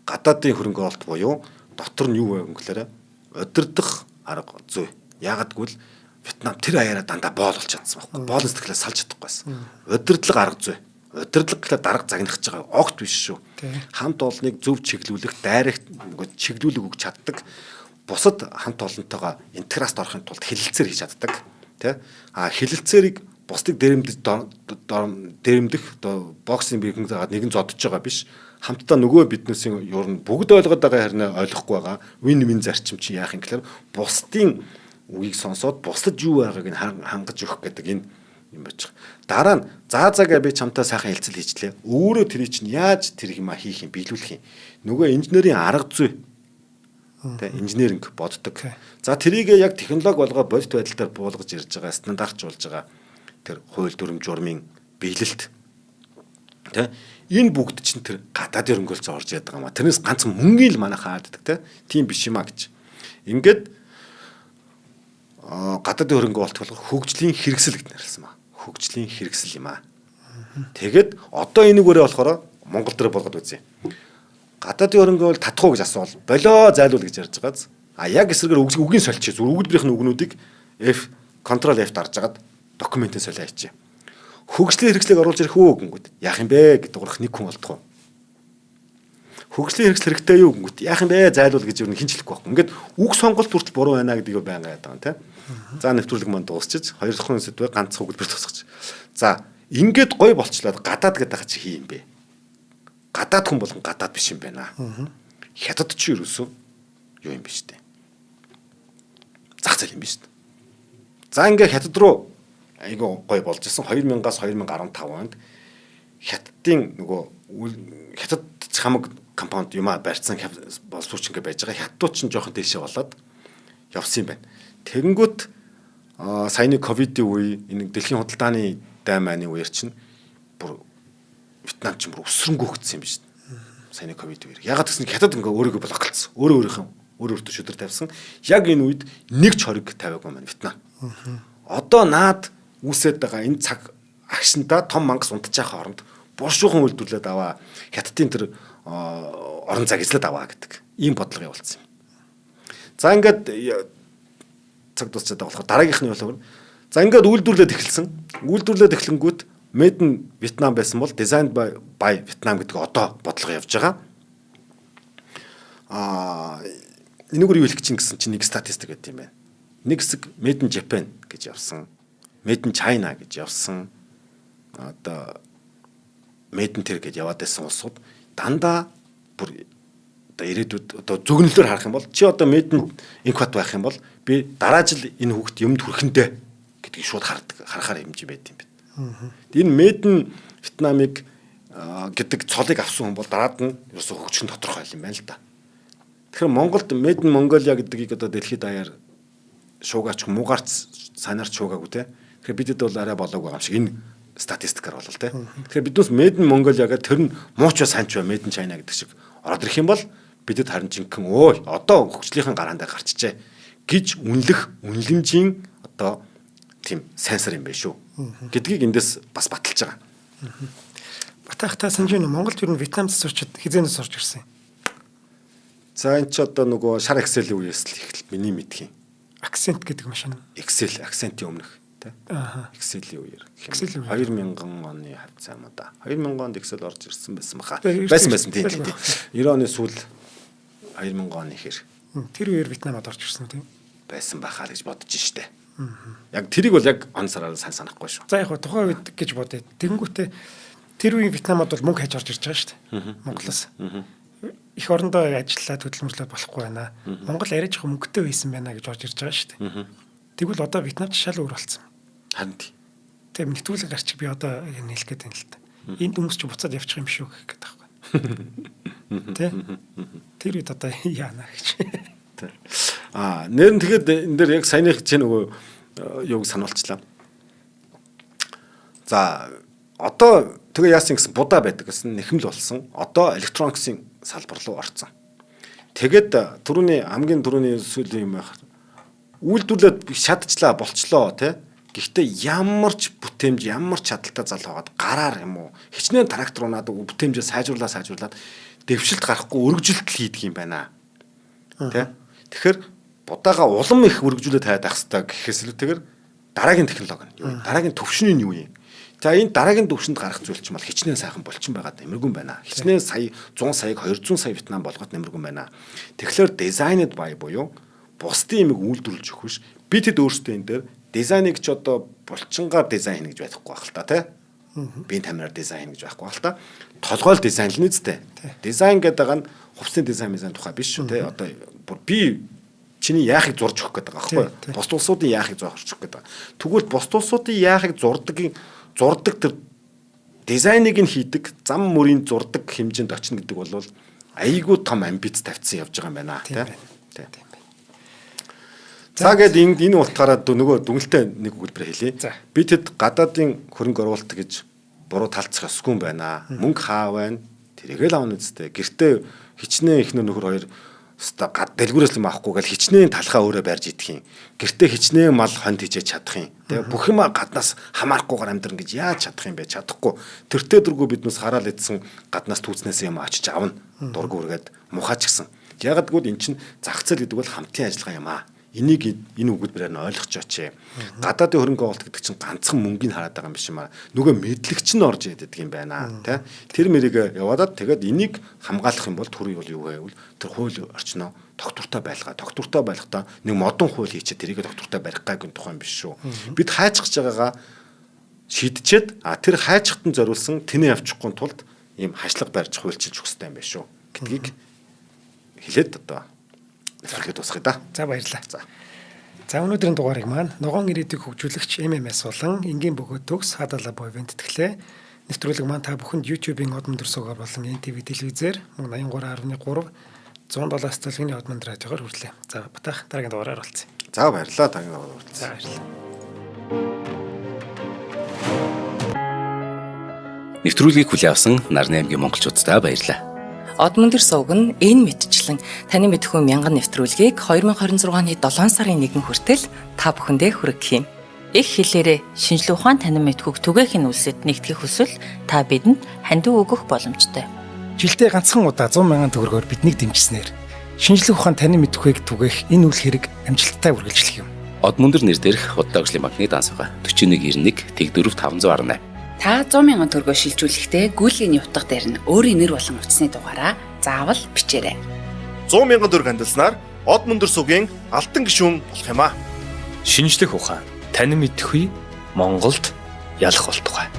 гадаадын хөрөнгө оруулалт буюу дотор нь юу вэ гэхээр удирдах арга зүй. Яагаад гэвэл Вьетнам тэр аяараа дандаа боол болж чадсан байхгүй. Боолын сэтгэлээ салж чадахгүй байсан. Удирдлага арга зүй. Удирдлага гэхлээр дарга загнах гэж байгаа огт биш шүү. Хамт олныг зөв чиглүүлэх, дайрах нөгөө чиглүүлэг өгч чаддаг. Бусад хамт олонтойгоо интеграст орохын тулд хэлэлцээр хийж чаддаг. Тэ? А хэлэлцээрийг бусдыг дэрэмдэх одоо боксing бигэн заагаад нэгэн зодож байгаа биш. Хамтдаа нөгөө биднээсийн ер нь бүгд ойлгоод байгаа хэрнээ ойлгохгүй байгаа. Вин вин зарчим чи яах юм гэхээр бусдын үгийг сонсоод бусдад юу байгааг нь хангаж өгөх гэдэг энэ юм байж байгаа. Дараа нь заа заагаа би чамтай сайхан хэлцэл хийчлээ. Өөрөө тэрий чинь яаж тэр юм хийх юм биелүүлэх юм. Нөгөө инженерийн арга зүй. Тэ инженеринг боддог. За тэрийг яг технологи болгоо бодит байдал дээр буулгаж ирж байгаа, стандартжуулж байгаа тэр хууль дүрм журмын биелэлт. Тэ энэ бүгд чинь тэр гадаад хөрөнгөлцөө орж яадаг юм а. Тэрнээс ганц мөнгийн л манайхаа хааддаг тэ. Тийм биш юм а гэж. Ингээд гадаадын хөрөнгө оруулалт болохоор хөгжлийн хэрэгсэл гэж нэрлсэн ба. Хөгжлийн хэрэгсэл юм аа. Тэгэд одоо энийг өөрөө болохоор Монгол дээр болгоод үзье. Гадаадын хөрөнгө оруулалт татах уу гэж асуувал болоо зайлуул гэж ярьж байгааз. А яг эсрэгээр үгийн сольчих. Зүгээр өгүүлбэрийн үгнүүдийг F Ctrl F дарж агаад документын солио хийчих. Хөгжлийн хэрэгслийг оруулж ирэх үү гингүүд яах юм бэ гэдэг дуурах нэг хүн олдох уу? Хөгжлийн хэрэгсэл хэрэгтэй юу гингүүд яах юм бэ зайлуул гэж юу хин ч хэлэхгүй байхгүй. Ингээд үг сонголт хүртэл буруу байна гэдгийг байнга яадаг юм те. За нэвтрүүлэг маань дуусчих. Хоёр дахь сэдвээ ганц өгүүлбэр тусгаж. За ингээд гоё болчлоод гадаад гэдэг чи хий юм бэ? Гадаад хүн болгон гадаад биш юм байна. Хятад чи ерөөсөө юу юм биш үү? Зах зээл юм биш үү? За ингээд хятад руу айгүй гоё болж исэн. 2000-аас 2015 онд хятадын нөгөө хятад хамаг компанид юмаа барьцсан боловсруучч ингээ байж байгаа. Хятадууд ч жоохон дээшээ болоод явсан юм байна. Тэгэнгүүт саяны ковидын үе энэ дэлхийн худалдааны дайн майны үеэр чинь бүр Вьетнам чинь бүр өсрөнгөө хөтсөн юм биш. Саяны ковид үеэр. Ягаад гэсэн хятад ингээ өөрийгөө блоклцсон. Өөрөө өөрийнхөө өөр өөртөө шүдэр тавьсан. Яг энэ үед нэг ч хориг тавиагүй маань Вьетнам. Одоо наад үүсээд байгаа энэ цаг агшинтаа том мангас унтчих хооронд буршуухан үйлдвэрлээд аваа. Хятадын тэр орон зайг эзлээд аваа гэдэг ийм бодлого явуулсан юм. За ингээд цаг дуусчаад байгаа болохоор дараагийнх нь болохоор за ингээд үйлдвэрлээд эхэлсэн. Үйлдвэрлээд эхлэнгүүт Made in Vietnam байсан бол Designed by Vietnam гэдэг одоо бодлого явж байгаа. Энэгээр юу хэлэх чинь гэсэн чинь нэг статистик байт юм байна. Нэг хэсэг Made in Japan гэж явсан. Made in China гэж явсан. Одоо Made in тэр гэж яваад байсан улсууд дандаа Бүр одоо ирээдүйд одоо зөгнөлөөр харах юм бол чи одоо Made in Enkhbat байх юм бол би дараа жил энэ хүүхд юмд хүрэхэндээ гэдгийг шууд хардаг, харахаар хэмжээ байд юм байна. Энэ Made in Vietnam-ыг гэдэг цолыг авсан хүн бол дараад нь ерөөсө хөгжих нь тодорхой юм байна л да. Тэгэхээр Монголд Made in Mongolia гэдгийг одоо дэлхийд даяар шуугаач муугаарч сайнаар шуугаагүй те. Тэгэхээр бидэд бол арай болоогүй юм шиг энэ статистикаар болол те. Тэгэхээр биднээс Made in Mongolia гэдэг тэр нь мууч ба сайн ч ба Made in China гэдэг шиг ороод ирэх юм бол бидэд харин жинхэнэ өө одоо хөгжлийнхэн гараандаа гарчжээ гэж үнэлэх үнэлэмжийн одоо тийм сенсор юм байна шүү гэдгийг эндээс бас баталж байгаа. Батах та санаж байна уу? Монголд ер нь Вьетнамд сурчид хизээнээс орж ирсэн юм? За энэ ч одоо нөгөө шар Excel-ийн үеэс л их миний мэдх юм. Accent гэдэг машин. Excel, Accent-ийн өмнөх тий. Excel-ийн үеэр. Excel-ийн үеэр. 2000 оны хавцаа юм да. 2000 онд Excel орж ирсэн байсан баха. Байсан тийм тийм. 90 оны сүүл 2000 оны хэр. Тэр үеэр Вьетнамд орж ирсэн тийм. Байсан баха л гэж бодож штэ. Яг тэрийг бол яг он сараар сайн санахгүй шүү. За яг тухайн үед гэж бодъё. Тэгэнгүүтээ тэр үеийн Вьетнамд бол мөнгө хайж орж ирж байгаа шүү дээ. Монголоос. Их орондоо ажиллаад хөдөлмөрлөөд болохгүй байна. Монгол арай жоохон мөнгөтэй байсан байна гэж орж ирж байгаа шүү дээ. Тэгвэл одоо Вьетнамд шал өөр болсон. Харин тийм. Тийм нэвтрүүлэг гарчих би одоо хэлэх гээд байна л та. Энд хүмүүс чи буцаад явчих юм шүү гэх гээд байхгүй. Тэ? Тэр үед одоо яана гэж. Тэ. Аа нэр нь тэгэхэд энэ дээр яг саяных чи нөгөө юуг сануулчлаа. За одоо тэгээ яасан гэсэн будаа байдаг гэсэн нэхэмл болсон. Одоо электрониксын салбар руу орцсон. Тэгэд түрүүний хамгийн түрүүний сүүлийн юм байх. Үйлдвэрлээд шатчлаа болчлоо тий. Гэхдээ ямар ч бүтээмж, ямар ч чадaltaй зал байгаад гараар юм уу хичнээн трактор унаад бүтээмжээ сайжруулаад дэвшилт гарахгүй өргөжлөлт хийдэг юм байна. Тэ? Тэгэхээр будаага улам их өргөжүүлээд тавиад байх хэрэгтэй гэхээс илүүтэйгээр дараагийн технологи нь юу юм? Дараагийн төвшин нь юу юм? За энэ дараагийн төвшөнд гарах зүйл чинь бол хичнээн сайхан булчин байгаад нэмэргүй байна. Хичнээн сая 100 саяг 200 сая Вьетнам болгоод нэмэргүй байна. Тэгэхээр designed by буюу бусдын юмыг үйлдвэрлэж өгөх биш. Би тэд өөрсдөө энэ дээр дизайныг ч одоо булчингаар дизайн хийнэ гэж байхгүй байх л та тий. Биеийн тамираар дизайн хийнэ гэж байхгүй байх л та. Толгойл дизайн л нэзтэй. Дизайн гэдэг байгаа нь хувцсны дизайн мизайн тухай биш шүү тий. Одоо бүр би чиний яахыг зурж өгөх гэдэг байгаа байхгүй юу? Бусд улсуудын яахыг зурж өгөх гэдэг. Тэгвэл бусд улсуудын яахыг зурдаг тэр дизайныг нь хийдэг зам мөрийн зурдаг хэмжээнд очино гэдэг бол айгүй том амбиц тавьсан явж байгаа юм байна тий. За гээд энэ утгаараа нөгөө дүнэлтэй нэг өгүүлбэр хэлье. Би тэд гадаадын хөрөнгө оруулалт гэж буруу талцах ёсгүй юм байна. Мөнгө хаа байна? Тэрийг л авна үсттэй. Гэртээ хичнээн эхнэр нөхөр хоёр өстой дэлгүүрээс юм авахгүй гал хичнээн талхаа өөрөө барьж идэх юм. Гэртээ хичнээн мал хонд хийжээ чадах юм. Тэгээ бүх юм гаднаас хамаарахгүйгээр амьдран гэж яаж чадах юм бэ? Чадахгүй. Тэртээ дөргөө биднээс хараал идсэн гаднаас түүцнээс юм очиж авна. Дург үргээд мухаач гисэн. Ягаад гэвэл эн чинь зах зээл гэдэг бол хамтын ажиллагаа юм аа. Энийг энэ өгүүлбэрээр нь ойлгож очие. Гадаадын хөрөнгө оруулалт гэдэг чинь ганцхан мөнгийг хараад байгаа юм биш юм аа. Нөгөө мэдлэгч нь орж ирээд байдаг юм байна, тэ. Тэр мэрийг яваадаад тэгээд энийг хамгаалах юм бол түр юу гэвэл тэр хууль орчноо тогтвортой байлгаа. Тогтвортой байлгахдаа нэг модон хууль хийчихэд тэрийг тогтвортой барих гайгүй тухай юм биш шүү. Бид хайчих гэж байгаагаа шийдчихэд тэр хайчихтан зориулсан тэнэ явчихгүй тулд ийм хашлага барьж хуульчилж өгөх хэрэгтэй юм байна шүү гэдгийг хэлээд одоо нэвтрүүлгээ дуусгая да. За баярлалаа. За өнөөдрийн дугаарыг маань ногоон ирээдүйг хөгжүүлэгч MMS болон энгийн бөгөөд төгс хадалаа буй тэтгэлээ. Нэвтрүүлэг маань та бүхэнд YouTube-ийн Од Өндөр суугаар болон NTV телевизээр мөн 83.3 107 столгийн Од Өндөр радиогоор хүрлээ. За батах дараагийн дугаараар уулзъя. За баярлалаа. Дараагийн дугаараар уулзъя. За баярлалаа. Нэвтрүүлгийг хүлээн авсан Нарны аймгийн монголчуудаа баярлалаа. Од Өндөр сувг нь энэ мэтчлэн таны мэдхүү мянган нэвтрүүлгийг 2026 оны 7 сарын 1 хүртэл та бүхэндээ хүргэх юм. Их хэлээрээ шинжлэх ухаан танин мэдхүйг түгээх нь үлсэд нэгтгэх хүсвэл та бидэнд хандив өгөх боломжтой. Жилдээ ганцхан удаа 100 мянган төгрөгөөр биднийг дэмжсэнээр шинжлэх ухаан танин мэдхүйг түгээх энэ үйл хэрэг амжилттай үргэлжлэх юм. Од Өндөр нэр дээрх Худалдаа хөгжлийн банкны данс байгаа. 4191 Тэг4 518. Та 100 мянган төгрөгөөр шилжүүлэхдээ гүйлгээний утга дээр нь өөрийн нэр болон утасны дугаараа заавал бичээрэй. 100 мянган төгрөг хандилснаар Од Өндөр сувгийн алтан гишүүн болох юм аа. Шинжлэх ухаан танин мэдхүй Монголд ялах болтугай.